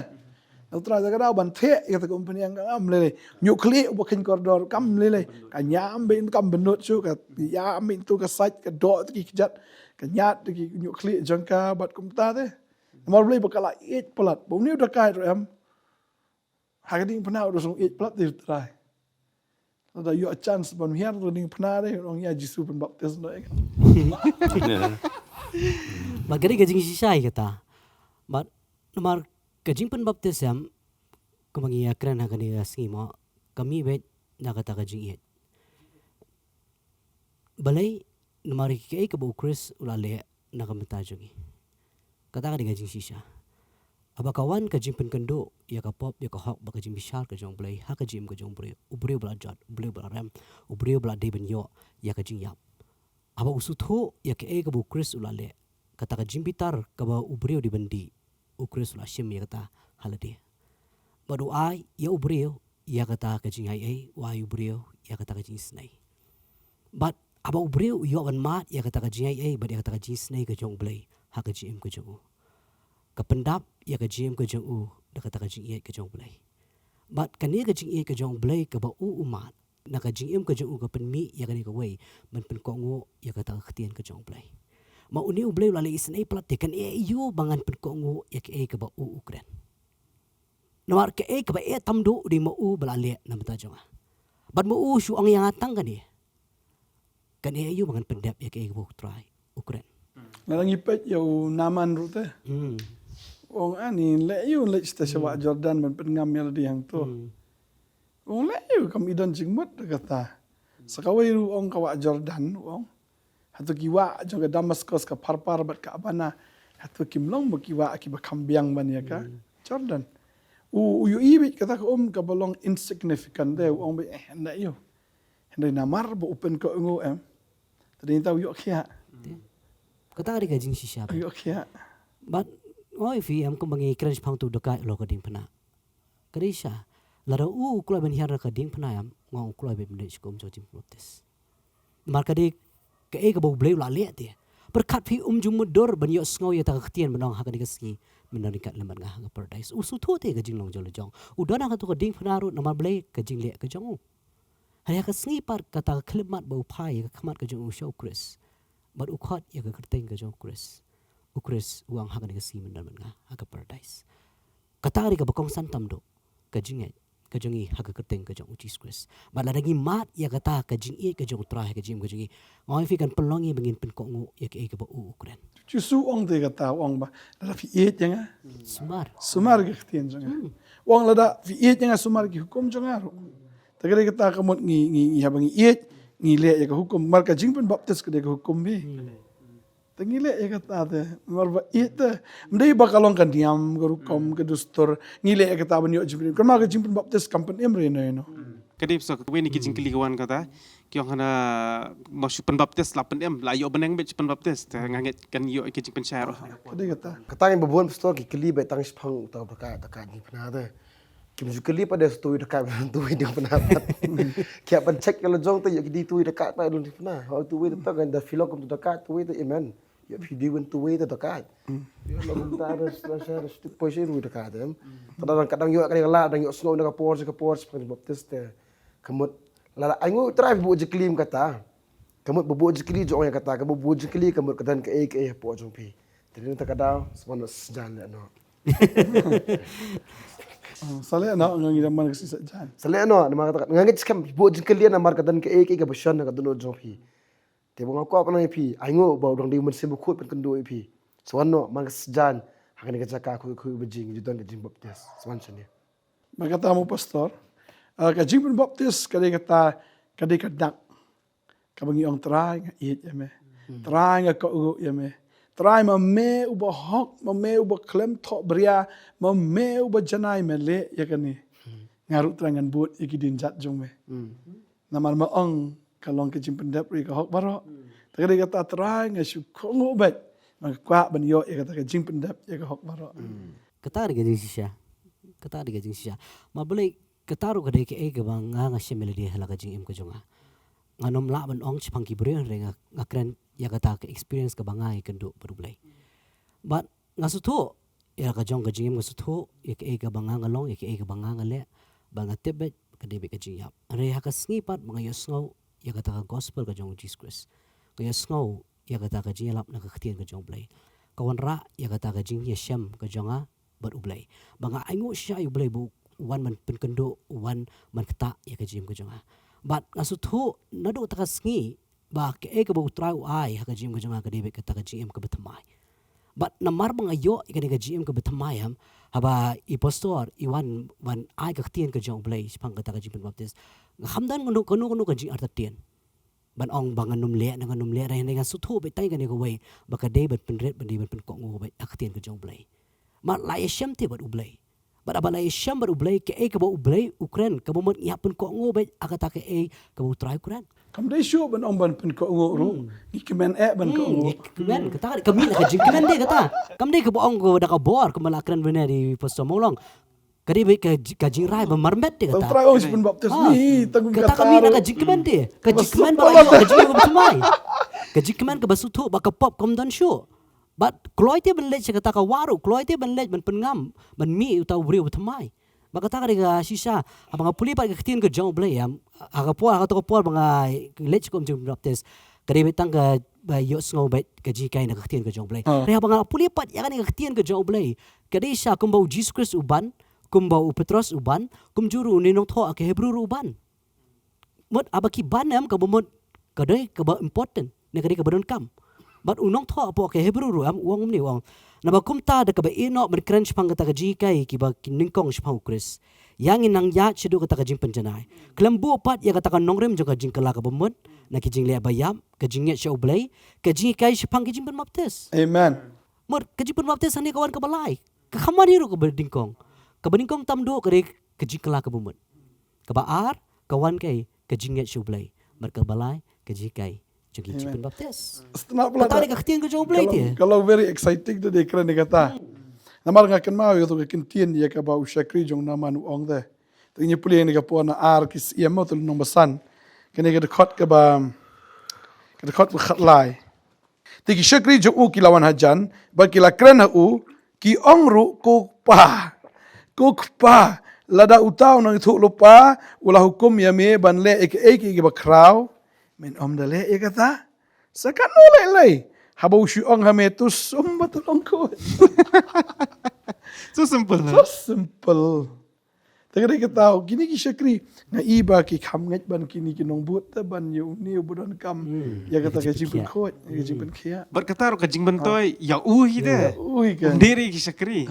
Na u Trai te ka dei ban theh ïa kata ka umphniang ka ngam lei lei. Ñiuh khlieh uba kheiñ kordor kam lei lei. Ka ñiam beit kam bynnud shuh ka ïam beit tu ka sait ka doh te ki kjat ka ñiat te ki ñiuh khlieh jong ka bad kumta te. Namar balei? Ba ka la ïeit palat. Ba une u dakait ruh em. Ha ka diengphna u da sngew ïeit palat ïa u Trai. Lada ïoh chance ban hiar ka diengphna te, ong ïa Jisu pynbaptis noh ïa ka. Bad ka dei ka jingshisha ïa kata. Bad namar ka jingpynbaptis em, kumba ngi ïa kren ha kane ka sngi mo, ka mih beit na kata ka jingïeit. Balei? Namar kaei kaba u Khrist u la leh na ka bynta jong ngi. Kata ka dei ka jingshisha. Haba ka wan ka jingpynkynduh ïa ka pop, ïa ka hok bad ka jingbishar ka jong U Blei ha ka jingim ka jong u briew, u briew ba la jot, u briew ba la rem, u briew ba la dei ban ïoh ïa ka jingïap. Haba u sngewthuh ïa kaei kaba u Khrist u la leh, kata ka jingbitar kaba u briew dei ban dih, u Khrist u la shim ïa kata ha lade. Bad u ai ïa u briew ïa kata ka jingaiei, u ai u briew ïa kata ka jingisynei. Bad haba u briew u ïoh ban mad ïa kata ka jingaiei bad ïa kata ka jingisynei ka jong U Blei ha ka jingim ka jong u, ka pyndap ïa ka jingim ka jong u da kata ka jingïeit ka jong U Blei. Bad kane ka jingïeit ka jong U Blei kaba u u mad na ka jingim ka jong u ka pynmih ïa kane kawei ban pynkohnguh ïa kata ka ktien ka jong U Blei. Ma une U Blei u la leh isynei palat te, kan eh aïu ba ngan pynkohnguh ïa kaei kaba u u kren. Namar kaei kaba eh tam duh u dei ma u ba la leh na bynta jong nga. Bad ma u shu ong ïa nga tang kane. Kan eh aïu ba ngan pyndep ïa kaei kaba u Trai u kren. Lada ngi peit ïa u Naaman ruh te. Hmm. U ong ani leh aïu leit sha wah Jordan ban pynngam ïa lade hangto. Hmm. U ong leh aïu kam i don jingmut da kata. Sa kawei ruh u ong ka wah Jordan u ong. Hato ki wah jong ka Damascus, ka Pharpar bad ka Abana, hato kim long ba ki wah kiba kham biang ban ïa ka Jordan. U, u ïohi beit kata ka um kaba long insignificant te, u ong beit eh hynda ïoh. Hynda namar ba u pynkohnguh em. Te dei ta u ïoh khiah. Kata ka dei ka jingshisha. U ïoh khiah. Bad oi phi em kumba ngi kren shaphang tu dakait halor ka diengphna. Ka dei shisha. Lada u u kloi ban hiar na ka diengphna em, nga ong u kloi ban leit sha ka um jong ka jingbaptis. Namar ka dei kaei kaba U Blei u la leh te. Pyrkhat phi um ju mutdur ban ïohsngew ïa kata ka ktien ban ong ha kane ka sngi men don ryngkat lem bad nga ha ka paradais. U sngewthuh te ka jinglong jong la jong. U don ha kato ka diengphna ruh namar balei? Ka jingleh ka jong u. Hynrei ha ka sngi pat kata ka khyllipmat ba u phai ïa ka khmat ka jong u sha u Khrist. Bad u khot ïa ka kyrteng ka jong u Khrist. U Khrist u ong ha kane ka sngi men don bad nga ha ka paradais. Kata ka dei kaba kongsan tam duh ka jingngeit ka jong ngi ha ka kyrteng ka jong u Jisu Khrist. Bad lada ngi mad ïa kata ka jingïeit ka jong u Trai ha ka jingim ka jong ngi, nga ong ïa phi kan pynlong ïa ba ngin pynkohnguh ïa kaei kaba u u kren. Jisu u ong te kata, u ong ba lada phi ïeit ïa nga, sumar, sumar ïa ka ktien jong nga. Hmm. U ong lada phi ïeit ïa nga, sumar ïa ki hukum jong nga ruh. Te ka dei kata ka mut ngi, ngi, ngi haba ngi ïeit ngi leh ïa ka hukum. Namar ka jingpynbaptis ka dei ka hukum phi. Hmm. Te ngi leh ïa kata te, namar ba ïeit te. Ym dei ba ka long ka niam, ka rukom, ka dustur. Ngi leh ïa kata ban ïoh jingpynim. Kynmaw ka jingpynbaptis kam pynim re ïano ïano. Ka dei pisa kawei na ki jingkylli ka wan kata. Ki ong hana ba shu pynbaptis la pynim, la ïoh bneng beit shu pynbaptis. Te nga ngeit kan ïoh ïa ki jingpynshai ruh. Ka dei kata. Kata ngi ba bun pastor ki kylli beit tang shaphang uta u dakait, dakait diengphna te. Kim ju kylli pat de sa tuwei dakait, tuwei diengphna pat. Ki hap ban check ïa la jong te ïoh ki dei tuwei dakait pat, tuwei diengphna. Ha tuwei te, kan da phi long kum tu dakait tuwei te, amen. Ïoh phi dei wan tuwei te dakait. Ïoh long kum ta da, da, da, da, tuwei dakait, em. Te da dang, ka dang ïoh ka dang la, dang ïohsngew na ka por sha ka por shaphang baptis te. Ka mut la, la, ai ngu Trai phi buh jingkylli ïa kata. Ka mut ba buh jingkylli jong ïa kata, ka buh buh jingkylli ka mut ka don kaei kaei hapoh jong phi. Te dei na kata ka daw, sa wan sa jan leh noh. Sa leh noh, nga ngi da man ka sa jan. Sa leh noh, namar kata, nga ngeit skhem buh jingkylli namar ka don kaei kaei kaba shon na ka dohnud jong phi. Te ba nga kwah ban ong ïa phi, ai nguh ba u dang dei u Mynsiem Bakhuid pynkynduh ïa phi. Sa wan noh man ka sjan ha kane ka jaka khuid khuid ba jing, ju don ka jingbaptis. Sa wan shane. Ba kata mo pastor, ah, ka jingpynbaptis ka dei kata, ka dei ka dak kaba ngi ong, Trai, nga ïeit ïa me. Trai, nga kohnguh ïa me. Trai, ma me uba hok, ma me uba khlem thohbria, ma me uba janai, me leh ïa kane. Nga ruh, Trai, ngan bud ïa ki dienjat jong me. Namar ma ong ka long ka jingpyndep ruh ïa ka hok baroh. Te ka dei kata, Trai, nga shu kohnguh beit. Nga kwah ban ïoh ïa kata ka jingpyndep ïa ka hok baroh. Kata ka dei ka jingshisha. Kata ka dei ka jingshisha. Ma balei kata ruh ka dei kaei kaba nga, nga shem ïa lade ha la ka jingim ka jong nga. Ngan ym lah ban ong shaphang ki briew, hynrei nga, nga kren ïa kata ka experience kaba nga ïakynduh bad U Blei. Bad nga sngewthuh ïa ka jong ka jingim, nga sngewthuh ïa kaei kaba nga, nga long, ïa kaei kaba nga, nga leh, bad nga tip beit ka dei beit ka jingïap. Hynrei ha ka sngi pat ba nga ïohsngew ïa kata ka gospel ka jong U Jisu Khrist, nga ïohsngew ïa kata ka jingïalap na ka ktien ka jong U Blei, ka wanrah ïa kata ka jingïashem ka jong nga bad U Blei. Ba nga ainguh shisha ïa U Blei ba u wan ban pynkynduh, u wan ban ktah ïa ka jingim ka jong nga. Bad nga sngewthuh naduh kata ka sngi ba kaei kaba U Trai u ai ha ka jingim ka jong nga ka dei beit kata ka jingim kaba thymmai. Bad namar ba nga ïoh ïa kane ka jingim kaba thymmai, em, haba i pastor i wan ban ai ka ktien ka jong U Blei shaphang kata ka jingpynbaptis, nga kham don kano kano kano ka jingartatien ban ong ba ngan ym leh ne ngan ym leh, hynrei nga sngewthuh beit tang ïa kane kawei, ba ka dei ban pynrit, ba dei ban pynkohnguh beit ha ka ktien ka jong U Blei. Namar la ïashem te bad U Blei. Bad haba la ïashem bad U Blei, kaei kaba U Blei u kren, kaba mut ngi hap pynkohnguh beit ha kata kaei kaba U Trai u kren. Kam dei shuh ban ong ban pynkohnguh ruh. Ngi kmen eh ban kohnguh. Ngi kmen, kata ka mih na ka jingkmen de kata. Kam dei kaba ong ko da ka bor, kumba la kren bynne da i Pastor Mawlong. Ka dei beit ka ji-, ka jingrai ba marmet de kata. Tang Trai ong shu pynbaptis ni, tang kata ka mih na ka jingkmen de. Ka jingkmen ba la ïoh ka jingkmen ba thymmai. Ka jingkmen kaba sngewthuh ba ka pop kam don shuh. Bad kloi te ban leit sha kata ka wah ruh, kloi te ban leit ban pynngam, ban mih uta u briew ba thymmai. Bad kata ka dei ka shisha, haba nga pule pat ka ktien ka jong U Blei, em, ha ka por, ha kato ka por ba nga leit sha ka um jingpynbaptis, ka dei beit tang kaba ïohsngew beit ka jinghikai na ka ktien ka jong U Blei. Hynrei haba nga pule pat ïa kane ka ktien ka jong U Blei, ka dei shisha kumba U Jisu Khrist u ban, kumba u Petros u ban, kumjuh ruh une u nongthoh ha ka Hebru ruh u ban. Mut haba ki ban, em, kaba mut ka dei kaba important ne ka dei kaba donkam. Bad u nongthoh hapoh ka Hebru ruh, em, u ong kumne, u ong, naba kumta da kaba ïehnoh ban kren shaphang kata ka jinghikai kiba ki nyngkong shaphang U Khrist, ïa ngin nang ïaid shaduh kata ka jingpynjanai, khlem buh pat ïa kata ka nongrim jong ka jingkylla kaba mut na ki jingleh ba ïap, ka jingngeit sha U Blei, ka jinghikai shaphang ka jingpynbaptis. Amen. Mut ka jingpynbaptis hangne ka wan kaba lai, ka kham wan hi ruh kaba nyngkong. Kaba nyngkong tam duh ka dei ka jingkylla kaba mut. Kaba ar, ka wan kaei, ka jingngeit sha U Blei. Bad kaba lai, ka jinghikai jong ki jingpynbaptis. Kata ka dei ka ktien ka jong U Blei te. Ka long very exciting te de kren ïa kata. Namar nga kynmaw ïa kato ka ktien ïa kaba u shakri jong Naaman u ong te. Te ngi pule ïa kane ka por na Ar ki Syiem, te lynnong ba san. Kane ka dkhot kaba, ka dkhot ba khatlai. Te ki shakri jong u ki la wan hajan, bad ki la kren ha u, ki ong ruh, ko kpa, ko kpa, lada uta u nongïathuhlypa u la hukum ïa me ban leh ïa kaei kaei kaba khraw, men ym da leh ïa kata? Sa katno lei lei haba u shu ong ha me, to sum bad to lyngkhuid. So simple, huh? So simple. Te ka dei kata, kine ki shakri, nga i ba ki kham ngeit ban kine ki nongbud te ban ïa une uba donkam ïa kata ka jingpynkhuid, ïa ka jingpynkhiah. Bad kata ruh ka jingmyntoi ïa u hi te. Ïa u hi kan. Ym dei re ki shakri.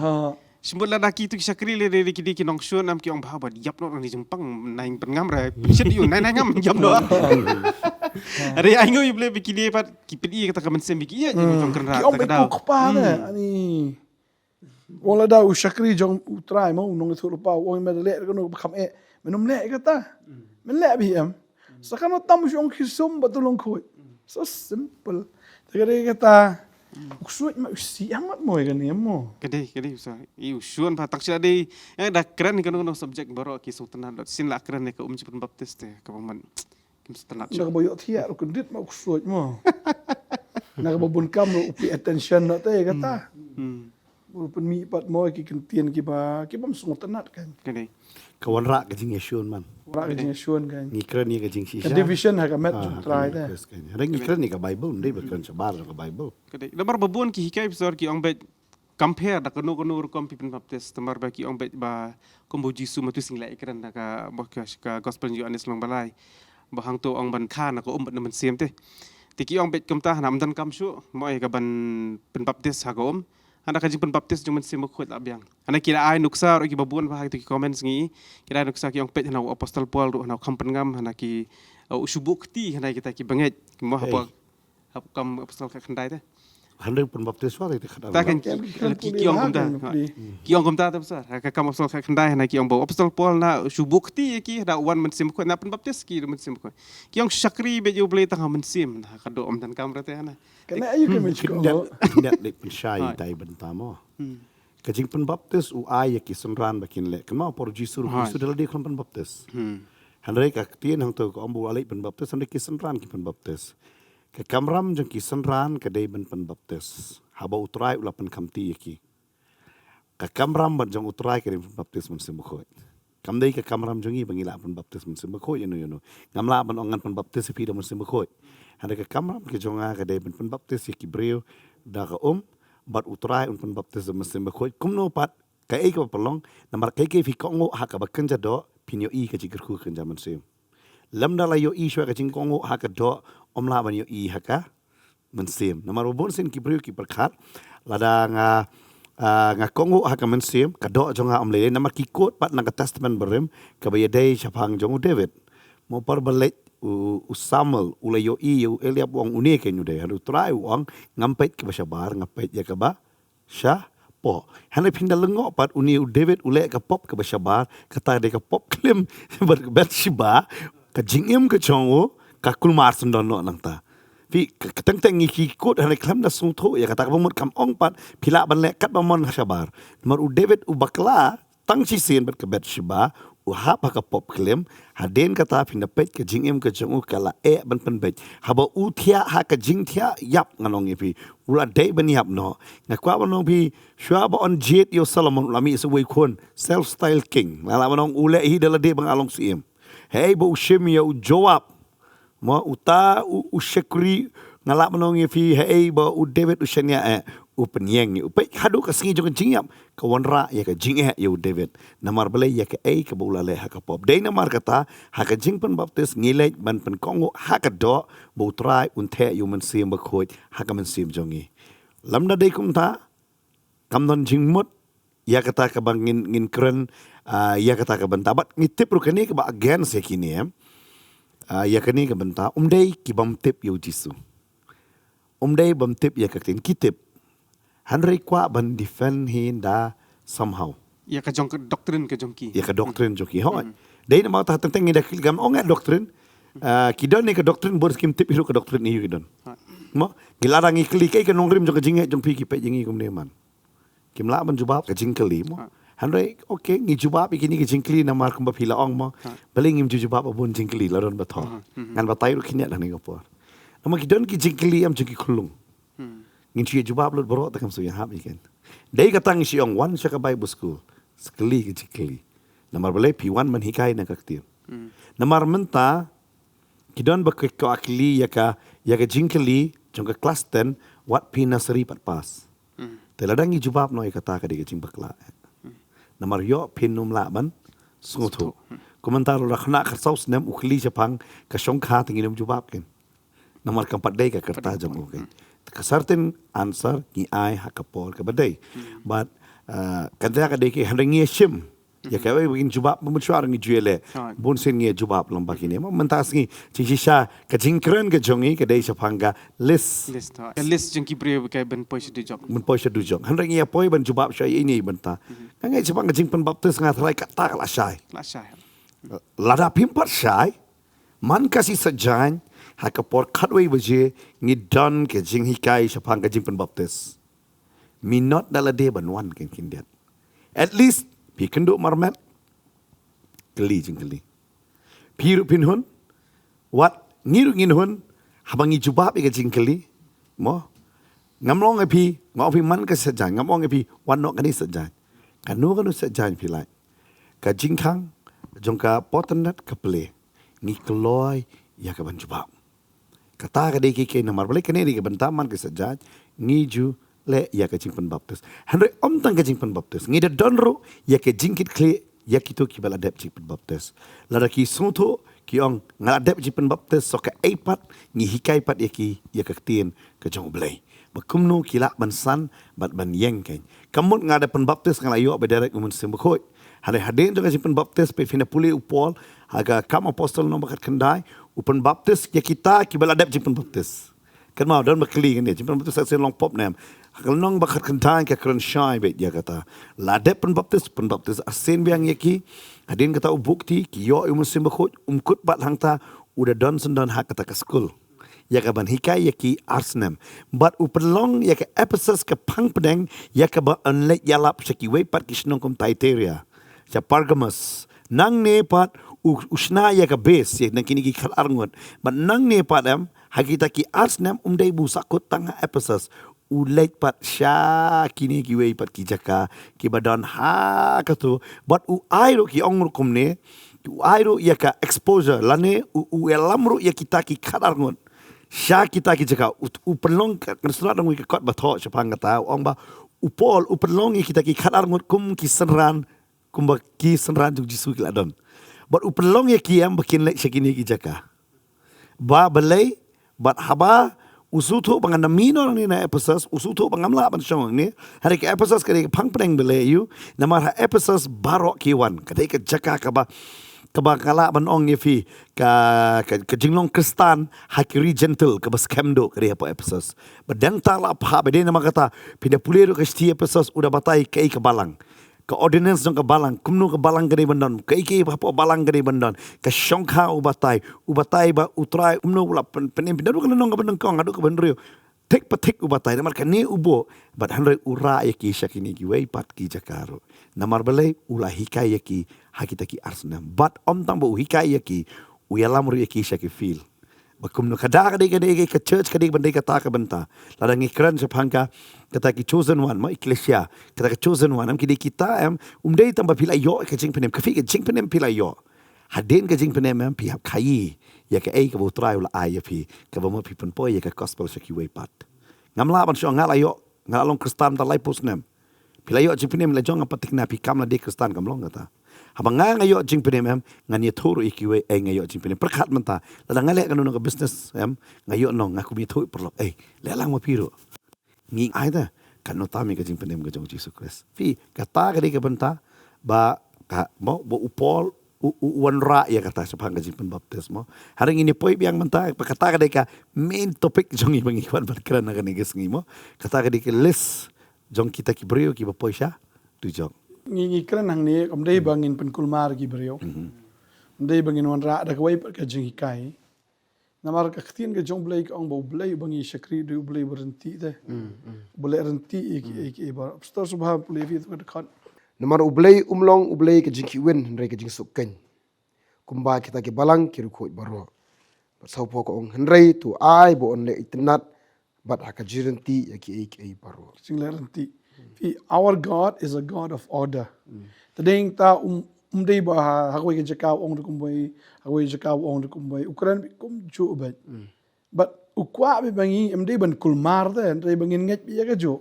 Shu mut lada kito ki shakri lei, lei ki dei ki nongshun, em, ki ong ba haba ïap noh nang jingpang, nang pynngam re, pynshit ïa u, nang, nang ngam ïap noh. Are ai nguh ïa U Blei ba kine pat ki pyni kata ka mynsiem ba ki ïa jong kynrad. Ki ong ba ko kpa ne ani. Ong lada u shakri jong U Trai mo, u nongïathuhlypa u ong me da leh kano ba kham eh, men ym leh kata. Men leh bha em. Sa kano tam u shu ong ki sum bad to lyngkhuid. So simple. Te ka dei kata, u ksuid ma u siang mat mo ïa kane mo. Ka dei, ka dei, sa i u shun ba tang sha dei, eh, da kren kano kano subject baroh ki sngewtynnat, shisien la kren ïa ka um jingpynbaptis te kaba man. Kim sngewtynnat. Na kaba ïohthiah ruh kyndit ma u ksuid mo. Na kaba bun kam ruh u pay attention noh te kata. Hmm. U pynmih pat mo ki kyntien kiba, kibym sngewtynnat kan. Ka dei. Ka wanrah ka jingïashun man. Wanrah ka jingïashun kan. Ngi kren ïa ka jingshisha. Ka division ha ka met jong U Trai te. Hynrei ngi kren ïa ka Bible, ym dei ba kren shabar jong ka Bible. Ka dei. Namar ba bun ki hikai, pastor, ki ong beit compare da kano kano rukom phi pynbaptis, namar ba ki ong beit ba kumba U Jisu, ma tu sing leh i kren da ka, ba ka, ka gospel Ïoannis lynnong ba lai, ba hangto ong ban kha na ka um bad na mynsiem te. Te ki ong beit kumta, hana ym donkam shuh mo ïa kaban pynbaptis ha ka um. Hana ka jingpynbaptis jong u Mynsiem Bakhuid la biang. Hana ki la ai nuksa ruh kiba bun ba ha kito ki comments ngi. Ki la ai nuksa ki ong peit hana u Apostol Paul ruh hana u kham pynngam, hana ki, uh, u shu buh kti hana kita ki bangeit. Mo haba, haba kam Apostol khatkhyndai te. Hynrei pynbaptis shuwa te khatar. Ta kan ki, ki, ki ong kumta. Ki ong kumta te pastor. Ha ka Kam Apostol khatkhyndai hana ki ong ba u Apostol Paul hana u shu buh kti ïa ki, hana u wan Mynsiem Bakhuid, hana pynbaptis ki da u Mynsiem Bakhuid. Ki ong shakri beit ïa U Blei tang ha mynsiem, ha ka doh ym donkam re te hana. Kane aïu ka mih ko. Khyndiat, khyndiat leit pynshai ïa tai bynta mo. Ka jingpynbaptis u ai ïa ki synran ba kin leh. Kynmaw por u Jisu ruh, u Jisu da lade u khlem pynbaptis. Hynrei ka ktien hangto ka ong ba u la leit pynbaptis, hynrei ki synran ki pynbaptis. Ka kamram jong ki synran ka dei ban pynbaptis. Haba u Trai u la pynkhamti ïa ki. Ka kamram bad jong u Trai ka dei ban pynbaptis Mynsiem Bakhuid. Kam dei ka kamram jong ngi ba ngi lah pynbaptis Mynsiem Bakhuid ïano ïano. Ngam lah ban ong ngan pynbaptis ïa phi da Mynsiem Bakhuid. Hynrei ka kamram ka jong nga ka dei ban pynbaptis ïa ki briew da ka um, bad u Trai un pynbaptis da Mynsiem Bakhuid. Kumno pat, kaei kaba pynlong, namar kaei kaei phi kohnguh ha kaba kynja doh, phin ïohi ka jingkyrkhu kynja mynsiem. Lymda la ïohi shuwa ka jingkohnguh ha ka doh, ym lah ban ïohi ha ka mynsiem. Namar ba bun sien ki briew ki pyrkhat, lada nga, ah, nga kohnguh ha ka mynsiem, ka doh jong nga ym lei lei, namar ki quote pat na ka Testament Barim, kaba ïadei shaphang jong u David. Mo por ba leit u, u Samuel, u la ïohi ïa u Eliab u ong une keiñ u dei, hynrei u Trai u ong, ngam peit kaba shabar, nga peit ïa kaba shapoh. Hynrei phin da lyngngoh pat une u David u leh ka pop kaba shabar, kata dei ka pop klim bad Bathsheba, ka jingim ka jong u ka kulmar syndon noh nangta. Phi, ka, ka teng teng ngi ki quote hynrei khlem da sngewthuh ïa kata, kaba mut kam ong pat phi lah ban leh katba mon ha shabar. Namar u David u bakla tang shisien bad ka Bathsheba, u hap ha ka pop klim, hadien kata phin da peit ka jingim ka jong u ka la eh ban pynbeit. Haba u thiah ha ka jingthiah ïap ngan ong ïa phi, u la dei ban ïap noh. Nga kwah ban ong phi, shuwa ba un jied ïa u Solomon u la mih sa uwei u khun, self style king. Nga lah ban ong u leh hi da lade ba nga long syiem. Hei ba u shim ïa u Joab. Mo uta u, u shakri, nga lah ban ong ïa phi, hei ba u David u shaniah eh, u pynïeng ïa u. Peit haduh ka sngi jong ka jingïap ka wanrah ïa ka jingeh ïa u David. Namar balei? Ïa kaei kaba u la leh ha ka pop. Dei namar kata ha ka jingpynbaptis ngi leit ban pynkohnguh ha ka doh ba u Trai un theh ïa u Mynsiem Bakhuid ha ka mynsiem jong ngi. Lymda dei kumta, kam don jingmut ïa kata kaba ngin, ngin kren, ah, ïa kata ka bynta. Bad ngi tip ruh kane kaba against ïa kine, ah, ïa kane ka bynta, um dei ki bym tip ïa u Jisu. Um dei bym tip ïa ka ktien, ki tip. Hynrei kwah ban defend hi da somehow. Ïa ka jong ka doctrine ka jong ki. Ïa ka doctrine jong ki. Hooid. Dei namar ta teng teng ngi da kylli, ngam ong ïa doctrine. Ah, ki don ne ka doctrine, bun kim tip hi ruh ka doctrine aïu ki don. Mo, ngi lada ngi kylli kaei ka nongrim jong ka jingngeit jong phi, ki peit ïa ngi kumne man. Kim lah ban jubab ka jingkylli mo. Hynrei, okay, ngi jubab ïa kine ki jingkylli namar kumba phi la ong mo. Balei ngim ju jubab bun jingkylli la don ba thoh. Ngan batai ruh khyndiat ha kane ka por. Namar ki don ki jingkylli em jong ki khunlung. Ngin shu ïa jubab lut baroh te kam shu ïahap ïa ken. Dei kata ngi shu ong wan sha ka Bible school. Kylli ki jingkylli. Namar balei? Phi wan ban hikai na ka ktien. Namar mynta ki don ba ki kwah kylli ïa ka, ïa ka jingkylli jong ka klas ten, wat phi nursery pat pass. Te lada ngi jubab noh ïa kata ka dei ka jingbakla. Namar ïoh phin ym lah ban sngewthuh. Kumta ruh la khynnah khatsaw snem u kylli shaphang ka shongkha te ngin ym jubab ken. Namar kam pat dei ka kyrta jong u ken. Ka certain answer ngi ai ha ka por kaba dei. But, uh, kata ka dei ki hynrei ngi ïa shim. Ïa kawei ba ngin jubab, ba mynshuwa ngi ju ïa leh. Bun sien ngi ïa jubab lyngba kine. Mynta sngi, jingshisha, ka jingkren ka jong ngi ka dei shaphang ka list. List, ha. Ka list jong ki briew ba kin poi sha dujok. Ban poi sha dujok. Hynrei ngi ïa poi ban jubab sha ïa ine i bynta. Nga ngeit shaphang ka jingpynbaptis nga tharai kata ka la shai. La shai. Lada phim pat shai, man ka sngi Saitjaiñ, ha ka por khatwei baje, ngi don ka jinghikai shaphang ka jingpynbaptis. Minot da lade ban wan ken khyndiat. At least, phi kynduh marmet, kylli jingkylli. Phi ruh phin hun, wat ngi ruh ngin hun, haba ngi jubab ïa ka jingkylli, mo. Ngam ong ïa phi, nga ong phi man ka Saitjaiñ, ngam ong ïa phi, wan noh kane Saitjaiñ. Kano kano Saitjaiñ phi lait. Ka jingkhang, jong ka Pawtyndet ka Plie, ngi kloi ïa ka ban jubab. Kata ka dei ki kei namar balei kane dei ka bynta man ka Saitjaiñ, ngi ju leh ïa ka jingpynbaptis. Hynrei ym tang ka jingpynbaptis. Ngi da don ruh ïa ka jingkitkhlieh ïa kito kiba la dep jingpynbaptis. Lada ki sngewthuh, Ki ong, nga la dep jingpynbaptis, so kaei pat ngi hikai pat ïa ki ïa ka ktien ka jong U Blei, ba kumno ki lah ban san bad ban ïeng kein. Ka mut nga dep pynbaptis, nga la ïoh ba direct U Mynsiem Bakhuid. Hynrei hadien jong ka jingpynbaptis, phi, phin da pule u Paul ha ka Kam Apostol lynnong ba khatkhyndai, u pynbaptis ïa kita kiba la dep jingpynbaptis. Kan mo, don ba kylli kane, jingpynbaptis arsien long pop ne em? Ha ka lynnong ba khatkhyndai ka kren shai beit ïa kata. La dep pynbaptis, pynbaptis arsien biang ïa ki. Hadien kata u buh kti, ki ïoh ïa U Mynsiem Bakhuid, um kut pat hangta, u da don syndon ha kata ka skul ïa ka ban hikai ïa ki ar snem. Bad u pynlong ïa ka Ephesus ka phang pdeng ïa kaba yn leit ïalap sha kiwei pat ki shnong kum Thyatira, sha Pergamos. Nangne pat u, u shna ïa ka base ïa na kine ki khatar ngut. Bad nangne pat em, ha kita ki ar snem um dei ba u sahkut tang ha Ephesus. U leit pat sha kine kiwei pat ki jaka kiba don ha katu. Bad u ai ruh, ki ong ruh kumne, u ai ruh ïa ka exposure lane u, u ïalam ruh ïa kita ki khatar ngut sha kita ki jaka. U, u pynlong ka, kan sngewthuh dang wi ka kot ba thoh shaphang kata, u ong ba u Paul u pynlong ïa kita ki khatar ngut kum ki synran, kumba ki synran jong U Jisu ki la don. Bad u pynlong ïa ki em ba kin leit sha kine ki jaka. Ba balei, bad haba u sngewthuh ba ngan da mih noh nangne na Ephesus, u sngewthuh ba ngam lah ban shong hangne. Hynrei ka Ephesus ka dei ka phang pdeng balei ïa u? Namar ha Ephesus baroh ki wan. Ka dei ka jaka kaba, kaba nga lah ban ong ïa phi, ka, ka, ka jinglong Khristan ha ki ri Jentil kaba skhem duh ka dei hapoh Ephesus. Bad dang ta la pha ba dei namar kata, phin da pule ruh ka shithi Ephesus, u da batai kaei ka balang, ka ordinance jong ka balang, kumno ka balang ka dei ban don, kaei kaei ba hapoh balang ka dei ban don, ka shongkha u batai, u batai ba U Trai kumno u la pyn-, pynim, pyndonkam, ka lynnong kaba nyngkong haduh kaba hynriew. Thik pa thik u batai, namar kane u buh, bad hynrei u rah ïa ki sha kine kiwei pat ki jaka ruh. Namar balei? U la hikai ïa ki ha kita ki ar snem. Bad ym tang ba u hikai ïa ki, u ïalam ruh ïa ki sha ki field. Ba kumno ka da ka dei, ka dei ka church ka dei ban dei kata ka bynta. Lada ngi kren shaphang ka, kata ki chosen one, mo, ecclesia, kata ka chosen one, em, ki dei kita, em, um dei tang ba phi la ïoh ka jingpynim, ka phi ka jingpynim phi la ïoh. Hadien ka jingpynim, em, phi hap khaïi ïa kaei kaba U Trai u la ai ïa phi, kaba mut phi pynpoi ïa ka gospel sha kiwei pat. Ngam lah ban shu ong nga la ïoh, nga la long Khristan da laiphew snem. Phi la ïoh jingpynim, la jong nga pat thikna phi kam la dei Khristan, kam long kata. Haba nga, nga ïoh jingpynim, em, ngan ïathuh ruh ïa kiwei, ei, nga ïoh jingpynim. Pyrkhat mynta, lada nga leh kano kano ka business, em, nga ïoh nong, nga kum ïathuh paralok, ei, leh lang ma phi ruh. Ngi ai da, kano tam ïa ka jingpynim ka jong U Jisu Khrist. Phi, kata ka dei ka bynta ba ka, mo, ba u Paul u, u wanrah ïa kata shaphang ka jingpynbaptis, mo. Hynrei ngin ïa poi biang mynta, ba kata ka dei ka main topic jong ngi ba ngi kwah ban kren ha kane ka sngi, mo. Kata ka dei ka list jong kita ki briew kiba poi sha dujok. Ngi, ngi kren hangne, kam dei ba ngin pynkulmar ki briew. Mhm. Kam dei ba ngin wanrah da kawei pat ka jinghikai. Namar ka ktien ka jong U Blei ka ong ba U Blei uba ngi shakri u dei U Blei uba ryntih te. Mm, mm. Uba leh ryntih ïa ki, mm, ïa ki, ïa baroh. Pastor Subha pule ïa phi tu ka dkhot. Namar U Blei um long U Blei ka jingkhihwin hynrei ka jingsuk keiñ. Kumba kita ki balang ki riewkhuid baroh. Bad sawphew ka ong hynrei to ai ba un leh itynnad bad ha ka jingryntih ïa kiei kiei baroh. Jingleh ryntih. Phi, our God is a God of order. Mm. Te dei ta um, um dei ba ha, ha kawei ka jaka u ong da kumwei, ha kawei ka jaka u ong da kumwei. U kren beit kumjuh beit. Mm. Bad u kwah beit ba ngi, ym dei ban kulmar te, ym dei ba ngin ngeit beit ïa kajuh.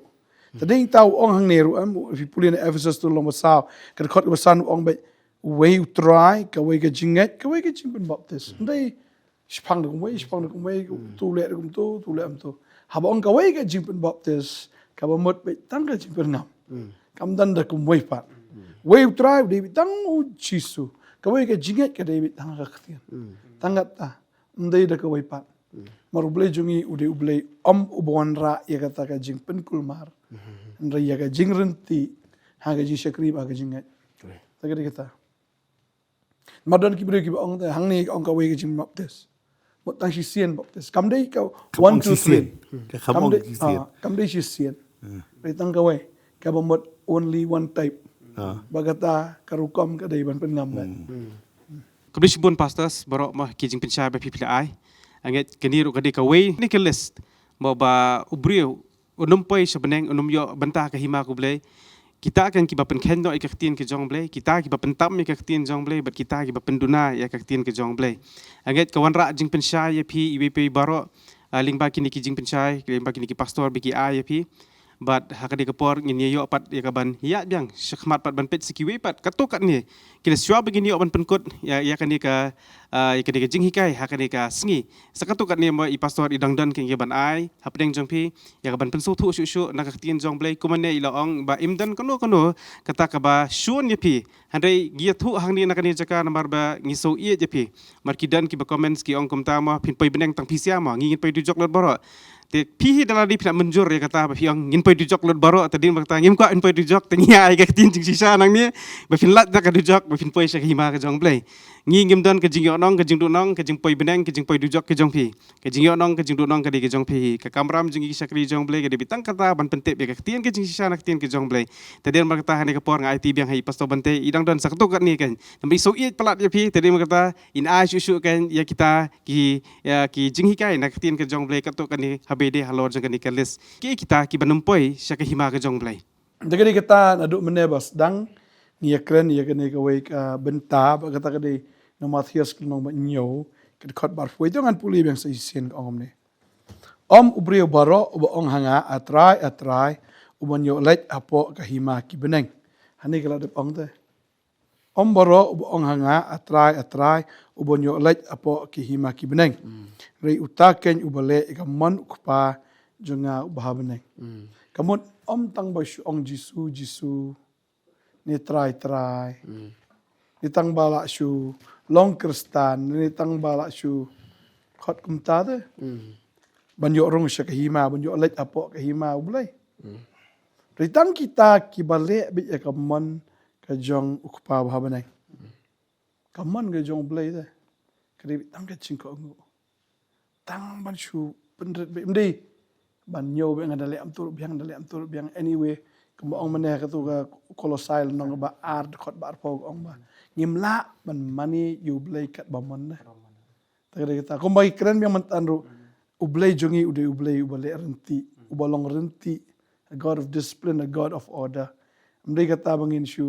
Te dei ta u ong hangne ruh, em, phi pule na Ephesus tu lynnong ba saw, ka dkhot kaba san u ong beit, uwei U Trai, kawei ka jingngeit, kawei ka jingpynbaptis. Ym dei shaphang da kumwei, shaphang da kumwei, tu leh da kumtu, tu leh kumtu. Haba ong kawei ka jingpynbaptis, kaba mut beit tang ka jingpynngam. Mm. Kam don da kumwei pat. Mm. Uwei U Trai, u dei beit tang U Jisu. Kawei ka jingngeit ka dei beit tang ka ktien. Mm. Tang kata, ym dei da kawei pat. Mm. Namar U Blei jong ngi u dei U Blei um uba wanrah ïa kata ka jingpynkulmar. Mm. Hynrei ïa ka jingryntih ha ka jingshakri bad ha ka jingngeit. Correct. Ta ka dei kata. Namar don ki briew kiba ong te, hangne ka ong kawei ka jingbaptis. Mut tang shisien baptis. Kam dei ka one, two, three. Kam dei, ah, kam dei shisien. Hmm. Dei tang kawei. Kaba mut only one type. Ah. Ba kata ka rukom ka dei ban pynngam beit. Hmm. Khublei shibun pastors baroh mo ki jingpynshai ba phi phi la ai. Nga ngeit kane ruh ka dei kawei na ka list mo ba u briew un ym poi sha bneng, un ym ïoh bynta ha ka hima U Blei. Kita kan kiba pynkheiñ noh ïa ka ktien ka jong U Blei, kita kiba pyntam ïa ka ktien jong U Blei, bad kita kiba pynduna ïa ka ktien ka jong U Blei. Nga ngeit ka wanrah jingpynshai ïa phi iwei pa iwei baroh, ah, lyngba kine ki jingpynshai, lyngba kine ki pastor ba ki ai ïa phi. Bad ha kane ka por ngin ïa ïoh pat ïa ka ban ïaid biang shakhmat pat ban peit sa kiwei pat katto katne ki la shuwa ba ngin ïoh ban pynkut ïa, ïa kane ka, ah, ïa kane ka jinghikai ha kane ka sngi. Sa katto katne mo i pastor i dang don kane ka ban ai hapdeng jong phi ïa ka ban pynsngewthuh shuh shuh na ka ktien jong Blei, kumne i la ong ba im don kano kano kata kaba shun ïa phi. Hynrei ngi ïathuh hangne na kane jaka namar ba ngi sngew ïeit ïa phi. Mar ki don kiba comments ki ong kumta mo, phin poi bneng tang phi sha mo, ngi ngin poi dujok lut baroh. Te phi hi da lade phi la mynjur ïa kata ba phi ong ngin poi dujok lut baroh, te dei ba kata ngim kwah phin poi dujok, te ngi ai ka ktien jingshisha nangne ba phin lait da ka dujok ba phin poi sha ka hima ka jong Blei. Ngi ngim don ka jingïohnong, ka jingduhnong, ka jingpoi bneng, ka jingpoi dujok ka jong phi. Ka jingïohnong, ka jingduhnong ka dei ka jong phi hi. Ka kamram jong ngi ki shakri jong Blei ka dei beit tang kata ban pyntip ïa ka ktien ka jingshisha na ka ktien ka jong Blei. Te dei namar kata ha kane ka por nga aiti biang ha i pastor Bante, i dang don sa katto katne kan. Namar i sngew ïeit palat ïa phi, te dei namar kata in ai shuh shuh kan ïa kita ki, ïa ki jinghikai na ka ktien ka jong Blei katto katne ha ba ïadei halor jong kane ka list. Ki kita kiba nym poi sha ka hima ka jong Blei. Da ka dei kata naduh mynne ba sdang ngi ïa kren ïa kane kawei ka bynta, ba kata ka dei na Mathaios ka lynnong ba hynñiew ka dkhot ba arphew wei. Te ngan pule biang sa shisien, ka ong kumne: Ym u briew baroh uba ong ha nga, A Trai, A Trai, u ban ïoh leit hapoh ka hima ki bneng. Hangne ka la dep ong te. Ym baroh uba ong ha nga, A Trai, A Trai, u ban ïoh leit hapoh ki hima ki bneng. Hynrei uta ken uba leh ïa ka mon u Kpa jong nga uba ha bneng. Ka mut ym tang ba shu ong Jisu, Jisu, ne Trai, Trai, ne tang ba la shu long Khristan, ne tang ba la shu khot kumta te, ban ïoh rung sha ka hima, ban ïoh leit hapoh ka hima u Blei. Hynrei tang kita kiba leh beit ïa ka mon ka jong u Kpa uba ha bneng. Ka mon ka jong u Blei te ka dei beit tang ka jingkohnguh. Tang ban shu pynrit beit, ym dei ban ñiew beit, nga da leh kumto ruh biang, da leh kumto ruh biang. Anyway, kumba ong mynne ha kato ka Kolosai lynnong ba ar dkhot ba arphew ka ong ba ngim lah ban mane ïa u Blei katba mon ne. Te ka dei kata kumba ngi kren biang mynta ruh, u Blei jong ngi u dei u Blei uba leh ryntih, uba long ryntih, a God of discipline, a God of order. Ym dei kata ba ngin shu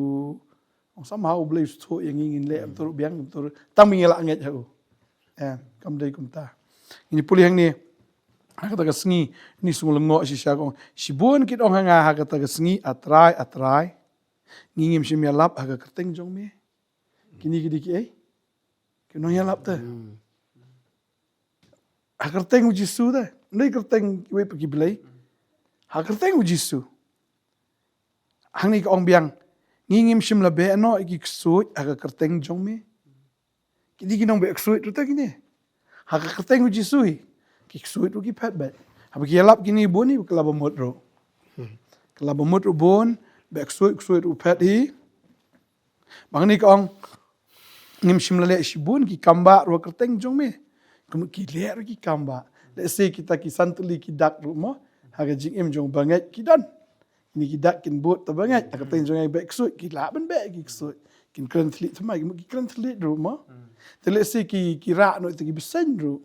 ong somehow u Blei u sngewthuh ïa ngi, ngin leh kumto ruh biang, kumto ruh, tang ba ngi la ngeit ha u. Em, kam dei kumta. Ngin pule hangne ha kata ka sngi, ngi sngew lyngngoh shisha, ka ong shibun kin ong ha nga ha kata ka sngi, A Trai, A Trai, ngi ngim shym ïalap ha ka kyrteng jong me. Kine ki dei kiei? Ki nongïalap te. Ha kyrteng u Jisu te. Ym dei kyrteng kiwei pat ki blei. Ha kyrteng u Jisu. Hangne ka ong biang, ngi ngim shym la beh noh ïa ki ksuid ha ka kyrteng jong me. Ki dei ki nongbeh ksuid ruh te kine. Ha ka kyrteng u Jisu hi ki ksuid ruh ki phet beit. Haba ki ïalap kine bun hi, ki la bamut ruh. Ki la bamut ruh bun, beh ksuid, ksuid ruh phet hi. Ba hangne ka ong, ngim shym la leh shibun ki kambah ruh ha ka kyrteng jong me. Kumno ki leh ruh ki kambah. Lehse kita ki san tylli ki dak ruh mo, ha ka jingim jong u bangeit ki don. Kine ki dak kin bud ta bangeit, ha ka kyrteng jong ngi beh ksuid, ki lah ban beh ki ksuid. Kin kren thylliej thymmai, ki kren thylliej ruh mo. Te lehse ki, ki rah noh ïa kita ki bseiñ ruh.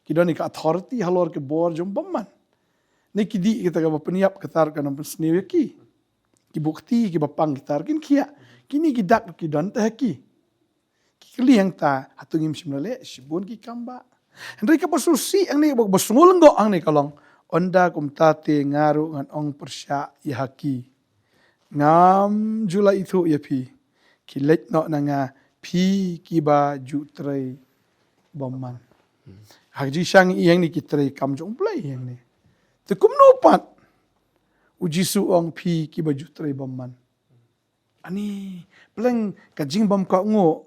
Ki don ïa ka authority halor ka bor jong u bymman. Ne ki dih kita kaba pynïap kata ruh ka nang pynsniew ïa ki. Ki buh kti, kiba pang kita ruh kin khiah. Kine ki dak ruh ki don te ha ki. Ki kylli hangta, hato ngim shym la leh shibun ki kambah? Hynrei kaba sngewsih hangne, kaba, kaba sngewlyngngoh hangne ka long, ynda kumta te nga ruh ngan ong pyrshah ïa ha ki, ngam ju la ithuh ïa phi, ki leit noh na nga, phi kiba ju trei bymman. Ha ka jingshisha ngi i hangne ki trei kam jong u Blei hangne. Te kumno pat u Jisu u ong phi kiba ju trei bymman? Ani, pleng ka jingbymkohnguh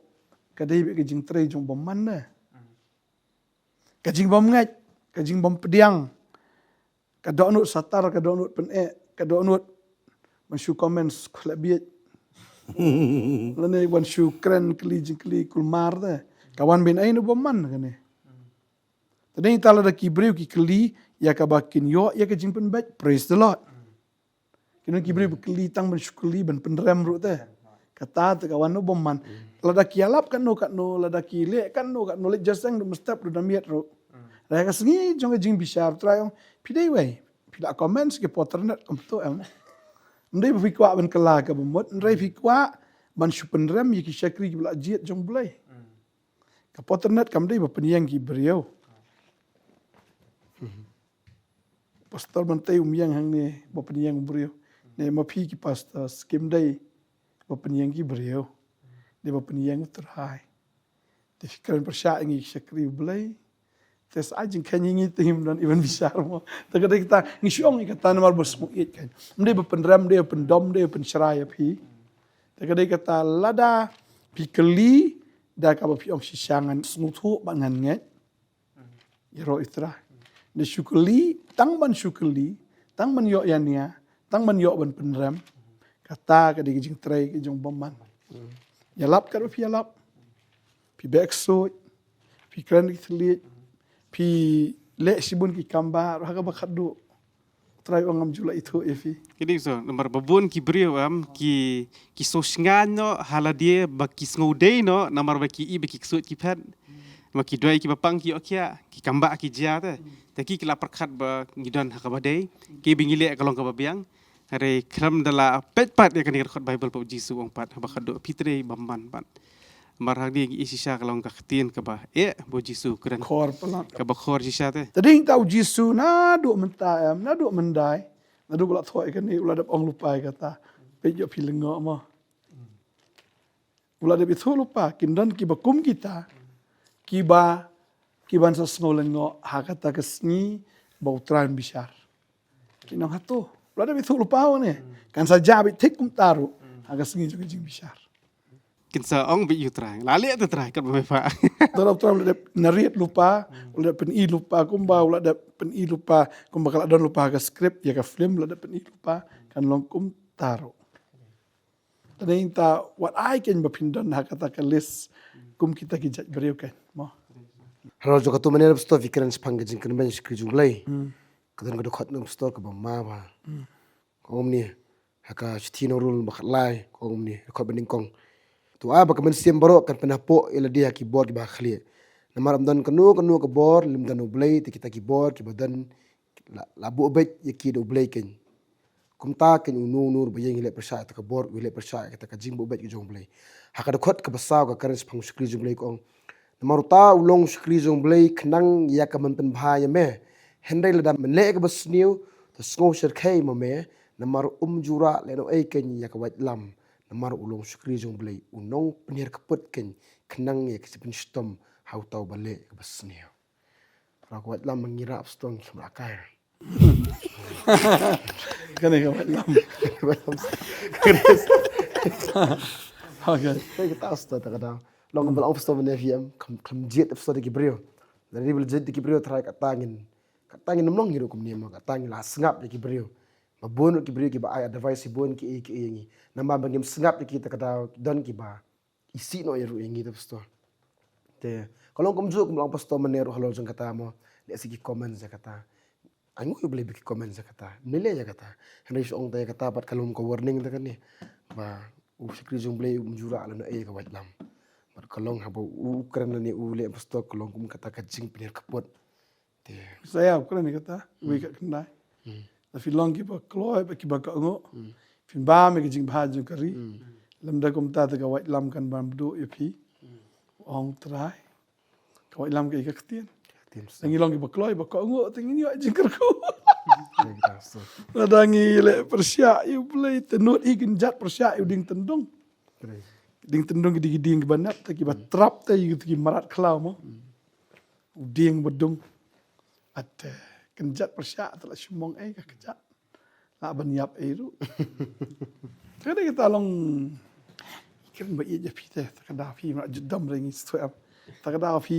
ka dei beit ka jingtrei jong u bymman ne. Ka jingbymngeit, ka jingbympdiang, ka dohnud satar, ka dohnud pyneh, ka dohnud ban shu comments khlem bieit. Lane ban shu kren kylli jingkylli kulmar te. Ka wan beit na u bymman kane. Te dei ta lada ki briew ki kylli ïa kaba kin ïoh ïa ka jingpynbeit, praise the Lord. Ki don ki briew ba kylli tang ban shu kylli ban pynrem ruh te. Kata te ka wan na u bymman. Lada ki ïalap katno katno, lada ki leh katno katno, leh jingïaseng ruh mynstep ruh da miet ruh. Lada ka sngi jong ka jingbishar Trai ong, phi dei wei, phi la comment ki por internet kumto em. Ym dei ba phi kwah ban kylla kaba mut, hynrei phi kwah ban shu pynrem ïa ki shakri kiba la jied jong u Blei. Ka por internet kam dei ba pynïeng ki briew. Pastor mynta um ïeng hangne ba pynïeng u briew. Ne ma phi ki pastor skim dei ba pynïeng ki briew. Dei ba pynïeng u Trai. Te phi kren pyrshah ïa ngi ki shakri u Blei. Te sa ai jingkheiñ ïa ngi te ngim don even bishar mo. Te ka dei kata ngi shu ong ïa kata namar ba sngewbha ïeit kan. Ym dei ba pynrem, ym dei ba pyndom, ym dei ba pynshrai ïa phi. Te ka dei kata lada phi kylli da kaba phi ong shisha ngan sngewthuh bad ngan ngeit. Ïaroh ïa u Trai. Nda shu kylli, tang ban shu kylli, tang ban ïoh ïania, tang ban ïoh ban pynrem. Kata ka dei ka jingtrei ka jong u bymman. Ïalap katba phi ïalap. Phi beh ksuid. Phi kren ki thylliej. Phi leh shibun ki kam bah ruh ha kaba khatduh. Trai ong ngam ju la ithuh ïa phi. Kine so, namar ba bun ki briew em, ki, ki sngewsngaiñ noh, ha lade ba ki sngewdei noh, namar ba ki i ba ki ksuid ki phet. Ba ki duwai kiba pang ki ïoh khiah, ki kam bah ki jia te. Te ki ki la pyrkhat ba ngi don ha kaba dei, ki ba ngi leh ka long kaba biang. Hynrei khlem da la peit pat ïa kane ka dkhot Baibl ba u Jisu u ong pat, haba khatduh phi trei bymman pat. Namar hangne ngi i shisha ka long ka ktien kaba eh ba u Jisu u kren. Khor palat. Kaba khor shisha te. Te dei ta u Jisu naduh mynta em, naduh myndai. Naduh ba la thoh ïa kane u la dep ong lypa ïa kata. Peit ïoh phi lyngngoh mo. U la dep ithuh lypa, kin don kiba kum kita. Kiba, kiban sa sngew lyngngoh ha kata ka sngi ba u Trai un bishar. Kin ong hato. U la dep ithuh lypa u ne. Kan sa jia beit thik kumta ruh. Ha ka sngi jong ka jingbishar. Kin sa ong beit ïa u Trai. La leh te Trai katba me phah. Te u Trai u la dep narrate lypa, u la dep pyni lypa kumba, u la dep pyni lypa kumba ka la don lypa ha ka script ïa ka film, u la dep pyni lypa kan long kumta ruh. Te dei ta wat ai kein ba phin don ha kata ka list kum kita ki jait briew kein mo. Halor jong katu mynne Pastor phi kren shaphang ka jingkyrmen shakri jong u Blei. Ka don ka dkhot na Pastor kaba ma ba. Ka ong kumne ha ka shithi Nongrul ba khatlai, ka ong kumne, dkhot ba nyngkong. To ai ba ka mynsiem baroh kan pynhapoh ïa lade ha ki bor kiba ha khlieh. Namar ym don kano kano ka bor lymda na u Blei, te kita ki bor kiba don la, la buh beit ïa ki da u Blei kein. Kumta kein uno uno ruh ba ïeng hi leh pyrshah ïa kata ka bor, hi leh pyrshah ïa kata ka jingbuh beit ka jong u Blei. Ha ka dkhot kaba saw ka kren shaphang u shakri jong u Blei ka ong. Namar uta u long u shakri jong u Blei khnang ïa ka ban pynbha ïa me. Hynrei lada men leh kaba sniew, to sngew shyrkhei ma me, namar um ju rah lehnohei kein ïa ka waitlam. Namar u long u shakri jong u Blei, u nongpynhiar kput kein khnang ïa ka jingpynshitom ha uta uba leh kaba sniew. Para ka waitlam ma ngi rah Pastor ngi kham rah kai. Kane ka waitlam. Okay. Kai kata Pastor ta ka daw. Long ba long Pastor mynne phi em, kham, kham jied Pastor da ki briew. Da ri ba jied da ki briew trai kata ngin. Kata ngin ym long ngi ruh kumne mo, kata ngin la sngap da ki briew. Ba bun ruh ki briew kiba ai advice bun ki ei ki ei ngi. Namar ba ngim sngap da ki ta ka daw don kiba isih noh ïa ruh ïa ngi te Pastor. Te ka long kumjuh kum long Pastor mynne ruh halor jong kata mo. Leh sa ki comment ïa kata. Ai nguh ïa u Blei ba ki comment ïa kata. Ym lei ïa kata. Hynrei shu ong ta ïa kata bad ka long ka warning ta kane. Ba u shakri jong u Blei um ju rah lehnohei ïa ka waitlam. Bad ka long haba u kren lane u leh Pastor ka long kum kata ka jingpynhiar kput. Te. Sa ïa u kren ïa kata, wei ka khyndai. Da phi long kiba kloi bad kiba kohnguh. Phin bam ïa ka jingbha jong ka ri. Lymda kumta te ka waitlam kan bam bduh ïa phi. Ong Trai. Ka waitlam ka ïa ka ktien. Te ngi long kiba kloi ba kohnguh te ngin ïoh jingkyrkhu. Lada ngi leh pyrshah ïa u Blei te nud i kynjat pyrshah ïa u dieng tyndong. Dieng tyndong ki dei ki dieng kiba nep te kiba trap te ïa ki mrad khlaw mo. U dieng ba dung. Ate kynjat pyrshah te la shu mong ei ka kjat. La ban ïap ei ruh. Te ka dei kata long. Kren ba ïeit ïa phi te, ta ka daw phi ma ju dom re ngi shu em. Ta ka daw phi.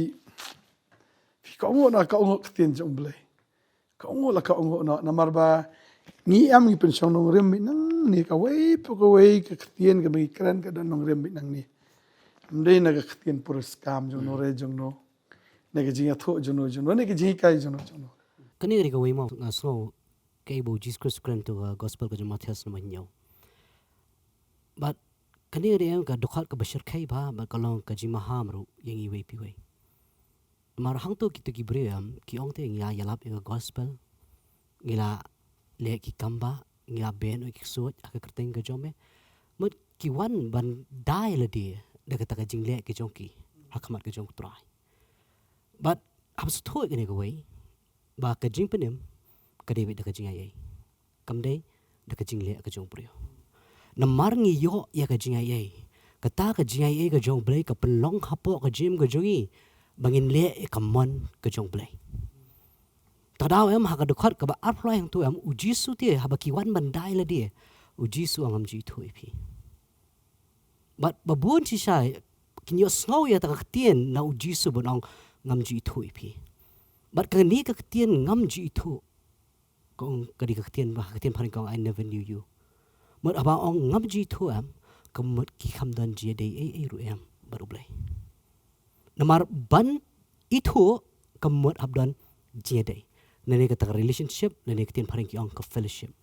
Phi kohnguh na kohnguh ktien jong u Blei. Kohnguh la kohnguh noh namar ba ngi em ngi pynshong nongrim beit nangne kawei pa kawei ka ktien kaba ngi kren ka don nongrim beit nangne. Ym dei na ka ktien puriskam jong no re jong no. Na ka jingïathuh jong no jong no, na ka jinghikai jong no jong no. Kane ka dei kawei mo nga sngew kaei ba u Jisu Khrist u kren ha ka gospel ka jong u Mathaios lynnong ba hynñiew. Bad kane ka dei ka dkhot kaba shyrkhei bha bad ka long ka jingmaham ruh ïa ngi iwei pa iwei. Namar hangto kito ki briew em ki ong te ngi la ïalap ïa ka gospel, ngi la leh ki kam bah, ngi la beh noh ki ksuid ha ka kyrteng ka jong me. Mut ki wan ban da ïalade da kata ka jingleh ka jong ki ha khmat ka jong u Trai. Bad haba sngewthuh ïa kane kawei ba ka jingpynim ka dei beit da ka jingaiei. Kam dei da ka jingleh ka jong u briew. Namar ngi ïoh ïa ka jingaiei. Kata ka jingaiei ka jong u Blei ka pynlong hapoh ka jingim ka jong ngi ba ngin leh ïa ka mon ka jong u Blei. Te daw em ha ka dkhot kaba arphew lai hangto em u Jisu te haba ki wan ban dai lade. U Jisu u ong ngam ju ithuh ïa phi. Bad ba bun shisha kin ïohsngew ïa kata ka ktien na u Jisu ban ong ngam ju ithuh ïa phi. Bad kane ka ktien ngam ju ithuh ka ong ka dei ka ktien ba ka ktien phareng ka ong I never knew you. Mut haba ong ngam ju ithuh em ka mut ki kham don jingïadei ei ei ruh em bad u Blei. Namar ban ithuh ka mut hap don jingïadei. Lane kata ka relationship lane ka ktien phareng ki ong ka fellowship.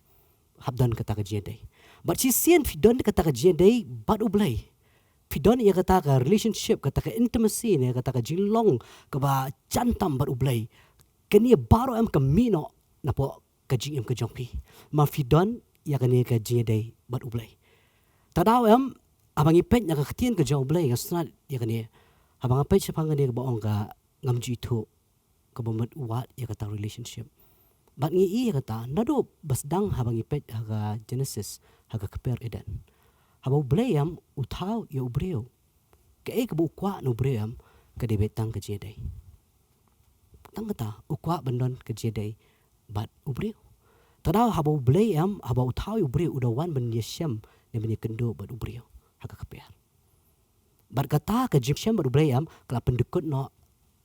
Hap don kata ka jingïadei. Bad shisien phi don kata ka jingïadei bad u Blei. Phi don ïa kata ka relationship, kata ka intimacy ne kata ka jinglong kaba jan tam bad u Blei. Kane baroh em ka mih noh napoh ka jingim ka jong phi. Ma phi don ïa kane ka jingïadei bad u Blei. Te daw em haba ngi peit na ka ktien ka jong u Blei nga sngewtynnat ïa kane. Haba nga peit shaphang kane kaba ong ka ngam ju ithuh kaba mut wad ïa kata relationship. Bad ngi i ïa kata naduh ba sdang haba ngi peit ha ka Genesis ha ka kper Eden. Haba u Blei em u thaw ïa u briew. Kaei kaba u kwah na u briew em ka dei beit tang ka jingïadei. Tang kata u kwah ban don ka jingïadei bad u briew. Te daw haba u Blei em haba u thaw ïa u briew u da wan ban ïashem ne ban ïakynduh bad u briew ha ka kper. Bad kata ka jingshem bad u Blei em ka la pyndykut noh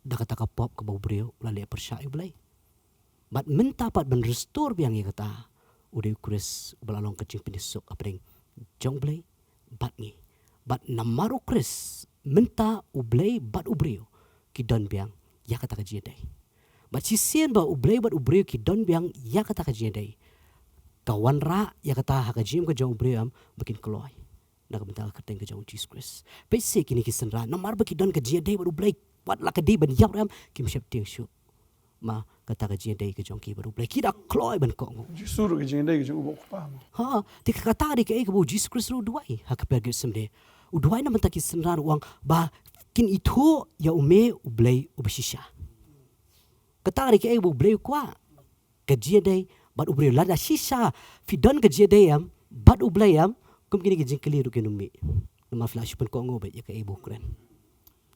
da kata ka pop kaba u briew u la leh pyrshah ïa u Blei. Bad mynta pat ban restore biang ïa kata u dei u Khrist uba la long ka jingpynïasuk hapdeng jong u Blei bad ngi. Bad namar u Khrist mynta u Blei bad u briew ki don biang ïa kata ka jingïadei. Bad shisien ba u Blei bad u briew ki don biang ïa kata ka jingïadei ka wanrah ïa kata ha ka jingim ka jong u briew em ba kin kloi. Na ka bynta ka kyrteng ka jong u Jisu Khrist. Peit se kine ki synran namar ba ki don ka jingïadei bad u Blei wat la ka dei ban ïap ruh em kim sheptieng shuh. Ma kata ka jingïadei ka jong ki bad u Blei ki da kloi ban kohnguh. Jisu ruh ka jingïadei ka jong u bad u Kpa mo. Ha, te kata ka dei kaei kaba u Jisu Khrist ruh u duwai ha ka kper Gethsemane. U duwai na bynta ki synran u ong ba kin ithuh ïa u me u Blei uba shisha. Kata ka dei kaei kaba u Blei u kwah. Ka jingïadei bad u briew lada shisha phi don ka jingïadei em bad u Blei em kum kine ki jingkylli ruh kin ym mih. Namar phi la shu pynkohnguh beit ïa kaei ba u kren.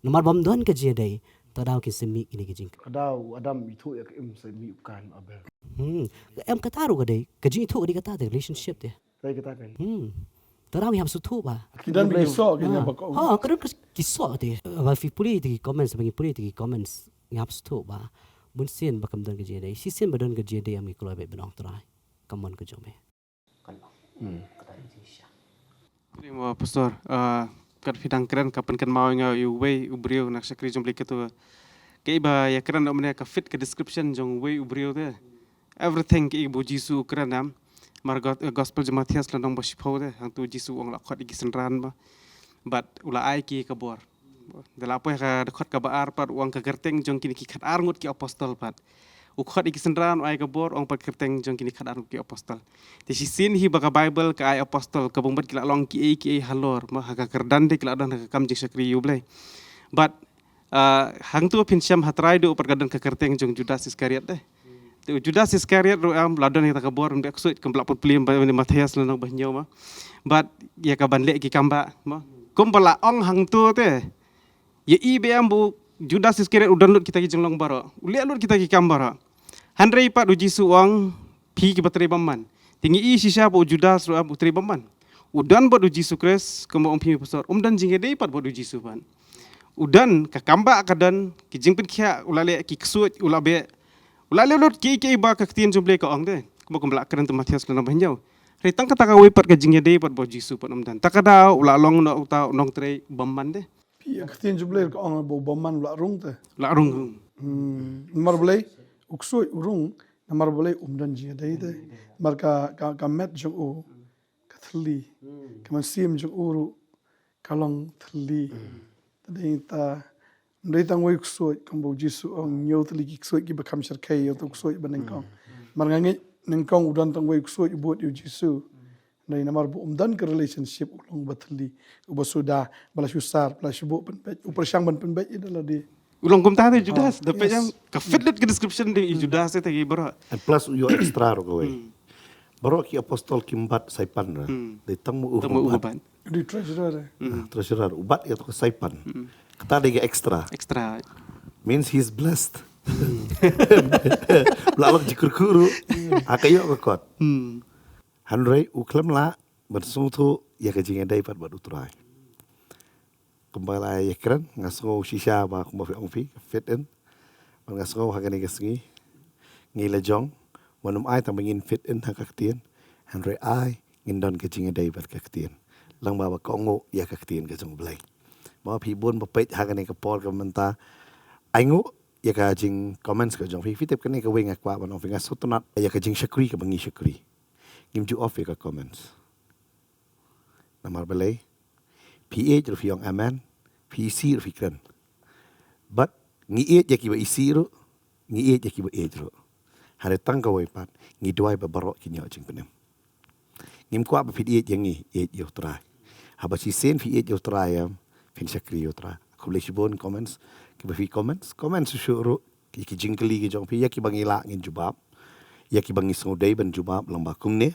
Namar bym don ka jingïadei te daw kin sa mih kine ki jingkylli. Ka daw u Adam ithuh ïa ka im sa mih u Kain Abel. Hmm. Em kata ruh ka dei ka jingithuh ka dei kata te relationship te. Te kata kan. Hmm. Te daw ngi hap sngewthuh ba. Ki don ba ki soh ki ïa ba kohnguh. Ha, ka don ki soh te. Ba phi pule te ki comments ba ngi pule te ki comments. Ngi hap sngewthuh ba bunsien ba kam don ka jingïadei shisien ba don ka jingïadei em ngi kloi beit ban ong Trai ka mon ka jong me. Kan ong. Hmm. Kata dei jingshisha. Ri mo pastor, ah, kat phi dang kren ka pynkynmaw ïa nga ïa uwei u briew na ka shakri jong u Blei kato. Kaei ba ïa kren da mynne ka fit ka description jong uwei u briew te. Everything kaei ba u Jisu u kren em. Mar got-, eh, gospel jong Matthias lynnong ba shiphew te hangto u Jisu u ong la khot ïa ki synran ba. Bad u la ai ki ka bor. Da la poi ha ka dkhot kaba ar pat u ong ka kyrteng jong kine ki khatar ngut ki apostol pat. U khot ïa ki synran u ai ka bor u ong pat kyrteng jong kine khatar ngut ki apostol. Te shisien hi ba ka Bible ka ai apostol kaba mut ki la long kiei kiei halor ma ha ka kyrdan de ki la don ha ka kam jingshakri ïa u Blei. Bad, ah, hangto phin shem ha Trai de u pat ka don ka kyrteng jong Judas Iskariot de. Te u Judas Iskariot ruh em la don ïa kata ka bor ban beh ksuid kumba la pynplie ba Matthias lynnong ba hynñiew ma. Bad ïa ka ban leh ki kam ba ma. Kumba la ong hangto te. Ïa i ba em ba u Judas Iskariot u don lut kita ki jinglong baroh. U leh lut kita ki kam baroh. Hynrei pat u Jisu u ong phi kiba trei bymman. Te ngi i shisha ba u Judas ruh em u trei bymman. U don bad u Jisu Khrist kumba ong phi pastor. Um don jingïadei pat bad u Jisu pat. U don ka kam ba ka don ki jingpynkhiah u la leh ki ksuid u la beh. U la leh lut kiei kiei ba ka ktien jong u Blei ka ong de. Kumba kumba la kren tu Matthias lynnong ba hynñiew. Hynrei tang kata kawei pat ka jingïadei pat bad u Jisu pat um don. Ta ka daw u la long noh uta u nongtrei bymman de. Phi ïa ka ktien jong u Blei ka ong ba u bymman u la rung te. La rung. Hmm. Namar balei u ksuid u rung namar balei um don jingïadei te. Namar ka, ka, ka met jong u ka thylli. Hmm. Ka mynsiem jong u ruh ka long thylli. Hmm. Te dei ta, ym dei tang wei u ksuid kumba u Jisu u ong hynñiew tylli ki ksuid kiba kham shyrkhei ïa uto u ksuid ba nyngkong. Hmm. Namar nga ngeit nyngkong u don tang wei u ksuid u bud ïa u Jisu. Hmm. Hynrei namar ba um don ka relationship u long uba thylli, uba suda, ba la shu sar, ba la shu buh pynbeit, u pyrshang ban pynbeit ïa da lade. U long kumta te Judas, da peit ïa ka fit lut ka description de i Judas te ki baroh. And plus u ïoh extra ruh kawei. Baroh ki apostol kim bat saipan ra. Dei tang ma u ruh bat. Di treasurer. Treasurer u bat ïa to ka saipan. Kata dei ka extra. Extra. Means he's blessed. Bla lok jikur kuru. Aka ïoh ka kot. Hynrei u khlem lah ban sngewthuh ïa ka jingïadei pat bad u Trai. Kumba la ïakren nga sngew shisha ba kumba phi ong phi ka fit in. Ba nga sngew ha kane ka sngi ngi la jong, wat nym ai tang ba ngin fit in ha ka ktien, hynrei ai ngin don ka jingïadei bad ka ktien. Lang ba ba kohnguh ïa ka ktien ka jong U Blei. Ma phi bun ba peit ha kane ka por ka mynta, ai nguh ïa ka jing comments ka jong phi. Phi tip kane kawei nga kwah ban ong phi, nga sngewtynnat ïa ka jingshakri kaba ngi shakri. Ngim ju off ïa ka comments. Namar balei? Phi ïeit ruh phi ong amen. Phi isih ruh phi kren. But ngi ïeit ïa kiba isih ruh, ngi ïeit ïa kiba ïeit ruh. Hynrei tang kawei pat, ngi duwai ba baroh kin ïoh jingpynim. Ngim kwah ba phi ïeit ïa ngi, ïeit ïa u Trai. Haba shisien phi ïeit ïa u Trai em, phin shakri ïa u Trai. Khublei shibun comments, kiba phi comments, comments shuh shuh ruh, ki, ki jingkylli ki jong phi, ïa kiba ngi lah ngin jubab. Ïa kiba ngi sngewdei ban jubab lang ba kumne.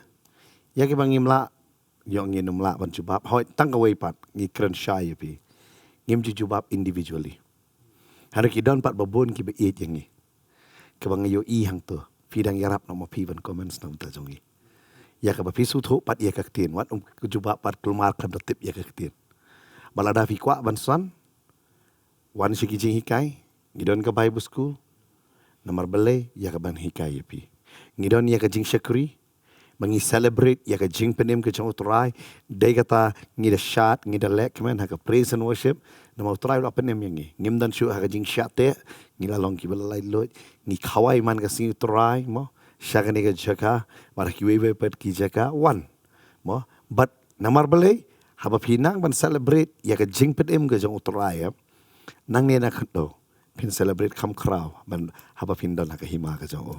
Ïa kiba ngim lah, ïoh ngin ym lah ban jubab. Hooid, tang kawei pat, ngi kren shai ïa phi. Ngim ju jubab individually. Hynrei ki don pat ba bun kiba ïeit ïa ngi. Kaba nga ïohi hangto, phi dang ïarap noh ma phi ban comments na bynta jong ngi. Ïa kaba phi sngewthuh pat ïa ka ktien, wat ym jubab pat kulmar khlem da tip ïa ka ktien. Ba lada phi kwah ban san, wan sha ki jinghikai, ngi don ka Bible school, namar balei ïa ka ban hikai ïa phi. Ngi don ïa ka jingshakri, ba ngi celebrate ïa ka jingpynim ka jong u Trai, dei kata ngi da shad, ngi da leh kmen ha ka praise and worship, namar u Trai u la pynim ïa ngi. Ngim don shuh ha ka jingshad te, ngi la long kiba la laitluid, ngi khawai man ka sngi u Trai, mo, sha kane ka jaka, bad ha kiwei wei pat ki jaka, wan, mo, but namar balei, haba phi nang ban celebrate ïa ka jingpynim ka jong u Trai, eh, nangne na khyndew phin celebrate kham khraw ban haba phin don ha ka hima ka jong u.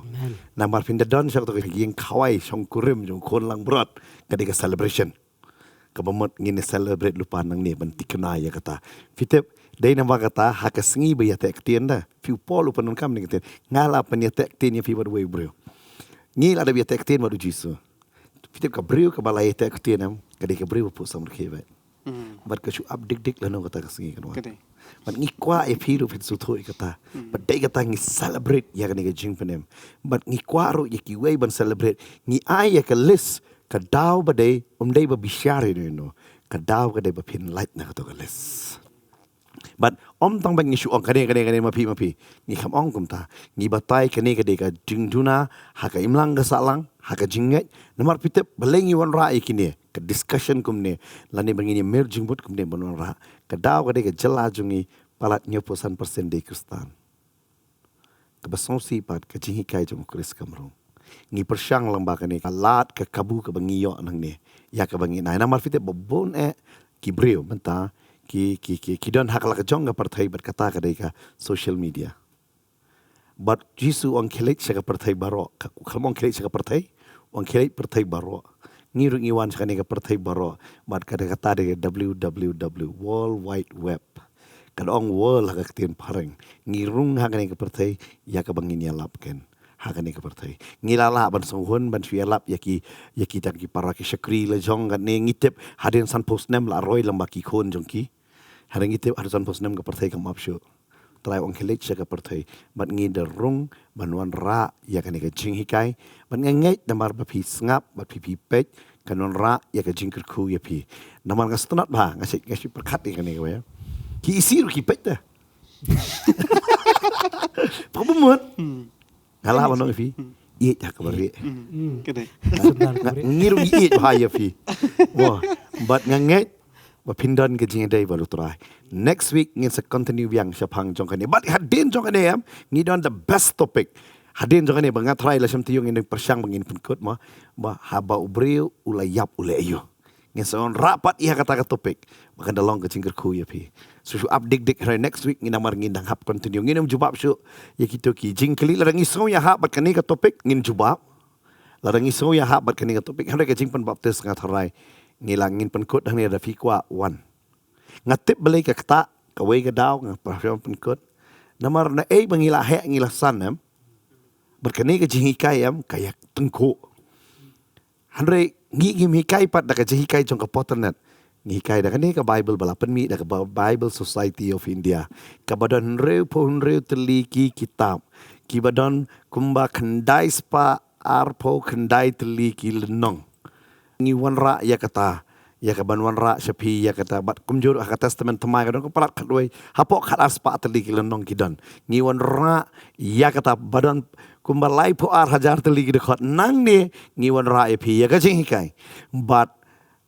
Namar phin da don sha kato ka ïing khawai shongkurim jong u khun langbrot, ka dei ka celebration. Kaba mut ngin celebrate lypa nangne ban tikna ïa kata. Phi tip, dei namar kata ha ka sngi ba ïateh ktien da. Phi u Paul u pyndonkam ne ktien. Nga la pynïateh ktien ïa phi bad uwei u briew. Ngi la dep ïateh ktien bad u Jisu. Phi tip ka briew kaba la ïateh ktien em, ka dei ka briew ba phuh samrkhie bad. Bad ka shu ap dik dik lano kata ka sngi kan wan. Bad ngi kwah ïa phi ruh phin sngewthuh ïa kata. Bad dei kata ngi celebrate ïa kane ka jingpynim. Bad ngi kwah ruh ïa kiwei ban celebrate. Ngi ai ïa ka list, ka daw ba dei, ym dei ba bishar ïa no ïa no. Ka daw ka dei ba phin lait na kato ka list. Bad ym tang ba ngi shu ong kane, kane, kane, ma phi, ma phi. Ngi kham ong kumta. Ngi batai kane ka dei ka jingduna, ha ka imlang ka sahlang, ha ka jingngeit. Namar phi tip, balei ngi wanrah ïa kine, ka discussion kumne, lane ba ngin ïa mer jingmut kumne ban wanrah. Ka daw ka dei ka jylla jong ngi, palat hynñiewphew san percent dei Khristan. Kaba sngewsih pat ka jinghikai jong u Khrist kam rung. Ngi pyrshang lang ba kane ka lad ka kabu kaba ngi ïoh nangne. Ïa kaba ngi nai namar phi tip ba bun eh ki briew mynta ki, ki, ki, ki don ha ka la ka jong ka pyrthei bad kata ka dei ka social media. Bad Jisu u ong khie leit sha ka pyrthei baroh. Ka, ka ong khie leit sha ka pyrthei, u ong khie leit pyrthei baroh. Ngi ruh ngi wan sha kane ka pyrthei baroh. Bad ka dei kata dei ka W W W, World Wide Web. Ka da ong world ha ka ktien phareng. Ngi rung ha kane ka pyrthei, ïa kaba ngin ïalap ken. Ha kane ka pyrthei. Ngi la lah ban sngewhun, ban shu ïalap, ïa ki, ïa kita ki para ki shakri la jong kane ngi tip, hadien sanphew snem la roi lem bad ki khun jong ki. Hadien ngi tip, hadien sanphew snem ka pyrthei kam ap shuh. Trai u ong khie leit sha ka pyrthei. Bad ngi da rung, ban wanrah, ïa kane ka jinghikai. Bad nga ngeit namar ba phi sngap, bad phi phi peit, kan wanrah, ïa ka jingkyrkhu ïa phi. Namar nga sngewtynnat ba, nga shu, nga shu pyrkhat ïa kane kawei. Ki isih ruh ki peit da. Pha bymut. Nga lah ban ong ïa phi. Ïeit ha kaba rieh. Ka dei. Nga, nga, ngi ruh ngi ïeit bha ïa phi. Mo, bad nga ngeit ba phin don ka jingïadei bad u Trai. Next week ngin sa continue biang shaphang jong kane. Bad hadien jong kane em, ngi don the best topic. Hadien jong kane ba nga trai la shem taïew ngin pyrshang ba ngin pynkut mo. Ba haba u briew u la ïap u leh aïu. Ngin sa wanrah pat ïa kata ka topic. Ba kan da long ka jingkyrkhu ïa phi. Shu shu ap dik dik hynrei next week ngin namar ngin dang hap continue. Ngin ym jubab shuh ïa kito ki jingkylli lada ngi sngew ïahap bad kane ka topic ngin jubab. Lada ngi sngew ïahap bad kane ka topic hynrei ka jingpynbaptis nga tharai. Ngi la ngin pynkut hangne lada phi kwah wan. Nga tip balei ka ktah kawei ka daw nga pyrshang pynkut. Namar na ei ba ngi la heh ngi la san em. Bad kane ka jinghikai em ka ïa tyngkhuh. Hynrei ngi ngim hikai pat da ka jinghikai jong ka Potternet. Ngi hikai da kane ka Bible ba la pynmih da ka Bi- Bible Society of India. Kaba don hynriewphew hynriew tylli ki kitab. Kiba don kumba khyndai spah arphew khyndai tylli ki lynnong. Ngi wanrah ïa kata, ïa ka ban wanrah sha phi ïa kata, bad kumjuh ha ka Testament Thymmai ka don ka palat khatwei, hapoh khatar spah tylli ki lynnong ki don. Ngi wanrah ïa kata ba don kumba laiphew ar hajar tylli ki dkhot, nangne ngi wanrah ïa phi ïa ka jinghikai. Bad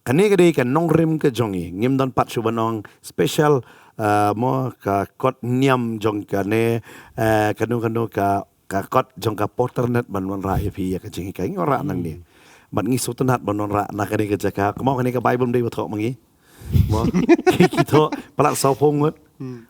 kane ka dei ka nongrim ka jong ngi, ngim don pat shuh ban ong special, eh, mo ka kot niam jong kane, eh, kano kano ka ka kot jong ka Potternet ban wanrah ïa phi ïa ka jinghikai, ngi wanrah nangne. Bad ngi sngewtynnat ban wanrah na kane ka jaka. Kumno kane ka Bible ym dei ba thoh ma ngi. Mo ki thoh palat sawphew ngut.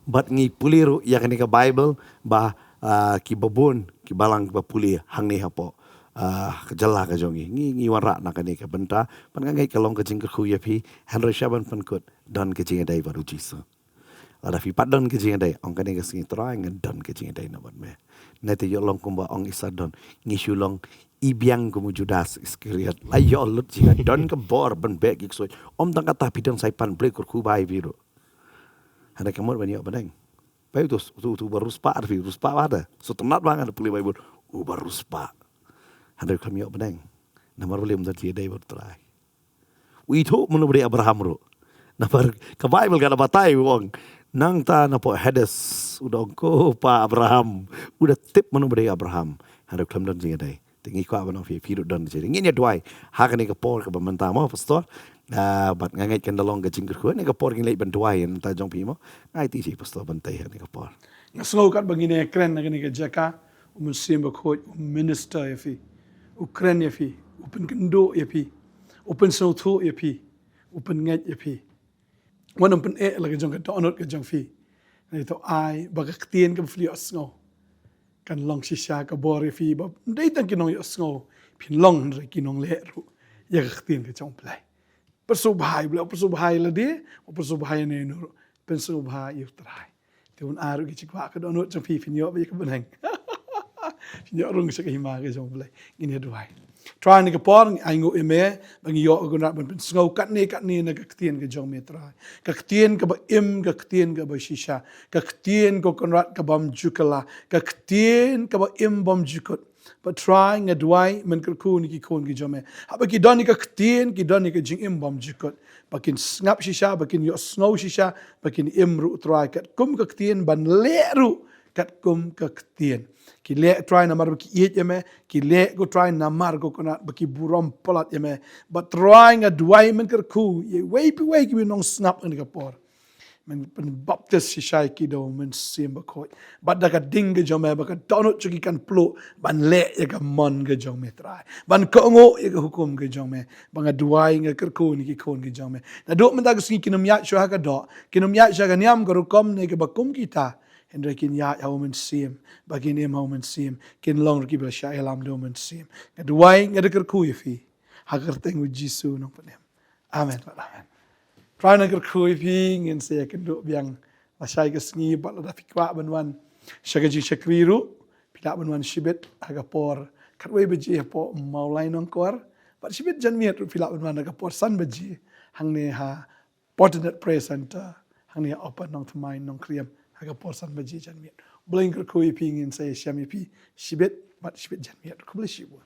Bad ngi pule ruh ïa kane ka Bible ba, ah, kiba bun ki balang kiba pule hangne hapoh, ah, ka jylla ka jong ngi. Ngi ngi wanrah na kane ka bynta. Bad nga ngeit ka long ka jingkyrkhu ïa phi. Hynrei sha ban pynkut, don ka jingïadei bad u Jisu. Lada phi pat don ka jingïadei, ong kane ka sngi, Trai, nga don ka jingïadei na bad me. Nangta ïoh long kumba ong i Sardon, ngi shu long i biang kum u Judas Iskariot. La ïoh lut jingïadei, don ka bor ban beh ki ksuid. Ym tang kata, phi don sa i pan Blei kyrkhu bha ïa phi ruh. Hynrei ka mut ban ïoh bneng. Peit uto, uto, uto uba riewspah, phi riewspah bha te. Sngewtynnat bha nga da pule Bible, uba riewspah. Hynrei khlem ïoh bneng. Namar balei? Ym don jingïadei bad u Trai. U ithuh mano ba dei Abraham ruh. Namar ka Bible ka da batai, u ong, nangta napoh Hades u da ong, ko Pa Abraham. U da tip mano ba dei Abraham. Hynrei khlem don jingïadei. Te ngi kwah ban ong phi, phi ruh don jingïadei. Ngin ïa duwai ha kane ka por kaba mynta mo, Pastor. Ah, bad nga ngeit kan da long ka jingkyrkhu. Kane ka por ngin leit ban duwai ïa nta jong phi mo. Nga aiti sha i Pastor ban tei ha kane ka por. Nga sngew katba ngin ïa kren ha kane ka jaka, u Mynsiem Bakhuid u minister ïa phi, u kren ïa phi, u pynkynduh ïa phi, u pynsngewthuh ïa phi, u pynngeit ïa phi. Wat nym pyneh la ka jong ka dohnud ka jong phi. Nangta to ai ba ka ktien kaba phi ïohsngew kan long shisha ka bor ïa phi, ba ym dei tang ki nongïohsngew, phin long hynrei ki nongleh ruh ïa ka ktien ka jong U Blei. Pynsngewbha ïa U Blei, pynsngewbha ïa lade, pynsngewbha ïa uno uno ruh, pynsngewbha ïa U Trai. Te un ai ruh ki jingkwah ka dohnud jong phi, phin ïoh beit ïa ka bneng. Phin ïoh rung sha ka hima ka jong U Blei. Ngin ïa duwai. Trai, ha kane ka por ngi ainguh ïa me ba ngi ïoh, ko Kynrad, ban pynsngew katne katne na ka ktien ka jong me, Trai. Ka ktien kaba im, ka ktien kaba shisha, ka ktien, ko Kynrad, ka bym ju kylla, ka ktien kaba im bymjukut. Bad Trai, nga duwai men kyrkhu ïa ki khun ki jong me, haba ki don ïa ka ktien, ki don ïa ka jingim bymjukut, ba kin sngap shisha, ba kin ïohsngew shisha, ba kin im ruh, Trai, katkum ka ktien, ban leh ruh katkum ka ktien. Ki leh, Trai, namar ba ki ïeit ïa me, ki leh, ko Trai, namar, ko Kynrad, ba ki burom palat ïa me. Bad Trai, nga duwai men kyrkhu ïa iwei pa iwei ki nongsngap ha kane ka por. Men pynbaptis shisha ïa ki da U Mynsiem Bakhuid, bad da ka ding ka jong me, ba ka dohnud jong ki kan pluh ban leh ïa ka mon ka jong me, Trai, ban kohnguh ïa ka hukum ka jong me. Ba nga duwai, nga kyrkhu ïa ki khun ki jong me, naduh mynta ka sngi kin ym ïaid shuh ha ka doh, kin ym ïaid shuh ha ka niam ka rukom ne kaba kum kita, hynrei kin ïaid ha U Mynsiem, ba kin im ha U Mynsiem, kin long ruh kiba la shah ïalam da U Mynsiem. Nga duwai, nga da kyrkhu ïa phi ha ka kyrteng U Jisu u Nongpynim. Amen. Amen. Trai un kyrkhu ïa phi. Ngin sa ïakynduh biang lashai ka sngi, bad lada phi kwah ban wan sha ka jingshakri ruh, phi lah ban wan shibit ha ka por khatwei baje hapoh Mawlai Nongkor, bad shibit janmiet ruh phi lah ban wan ha ka por san baje hangne ha Potternet Prayer Center, hangne ha Upper Nongthymmai, Nongkrem, ha ka por san baje janmiet. Blei un kyrkhu ïa phi. Ngin sa ïashem ïa phi shibit bad shibit janmiet. Khublei shibun.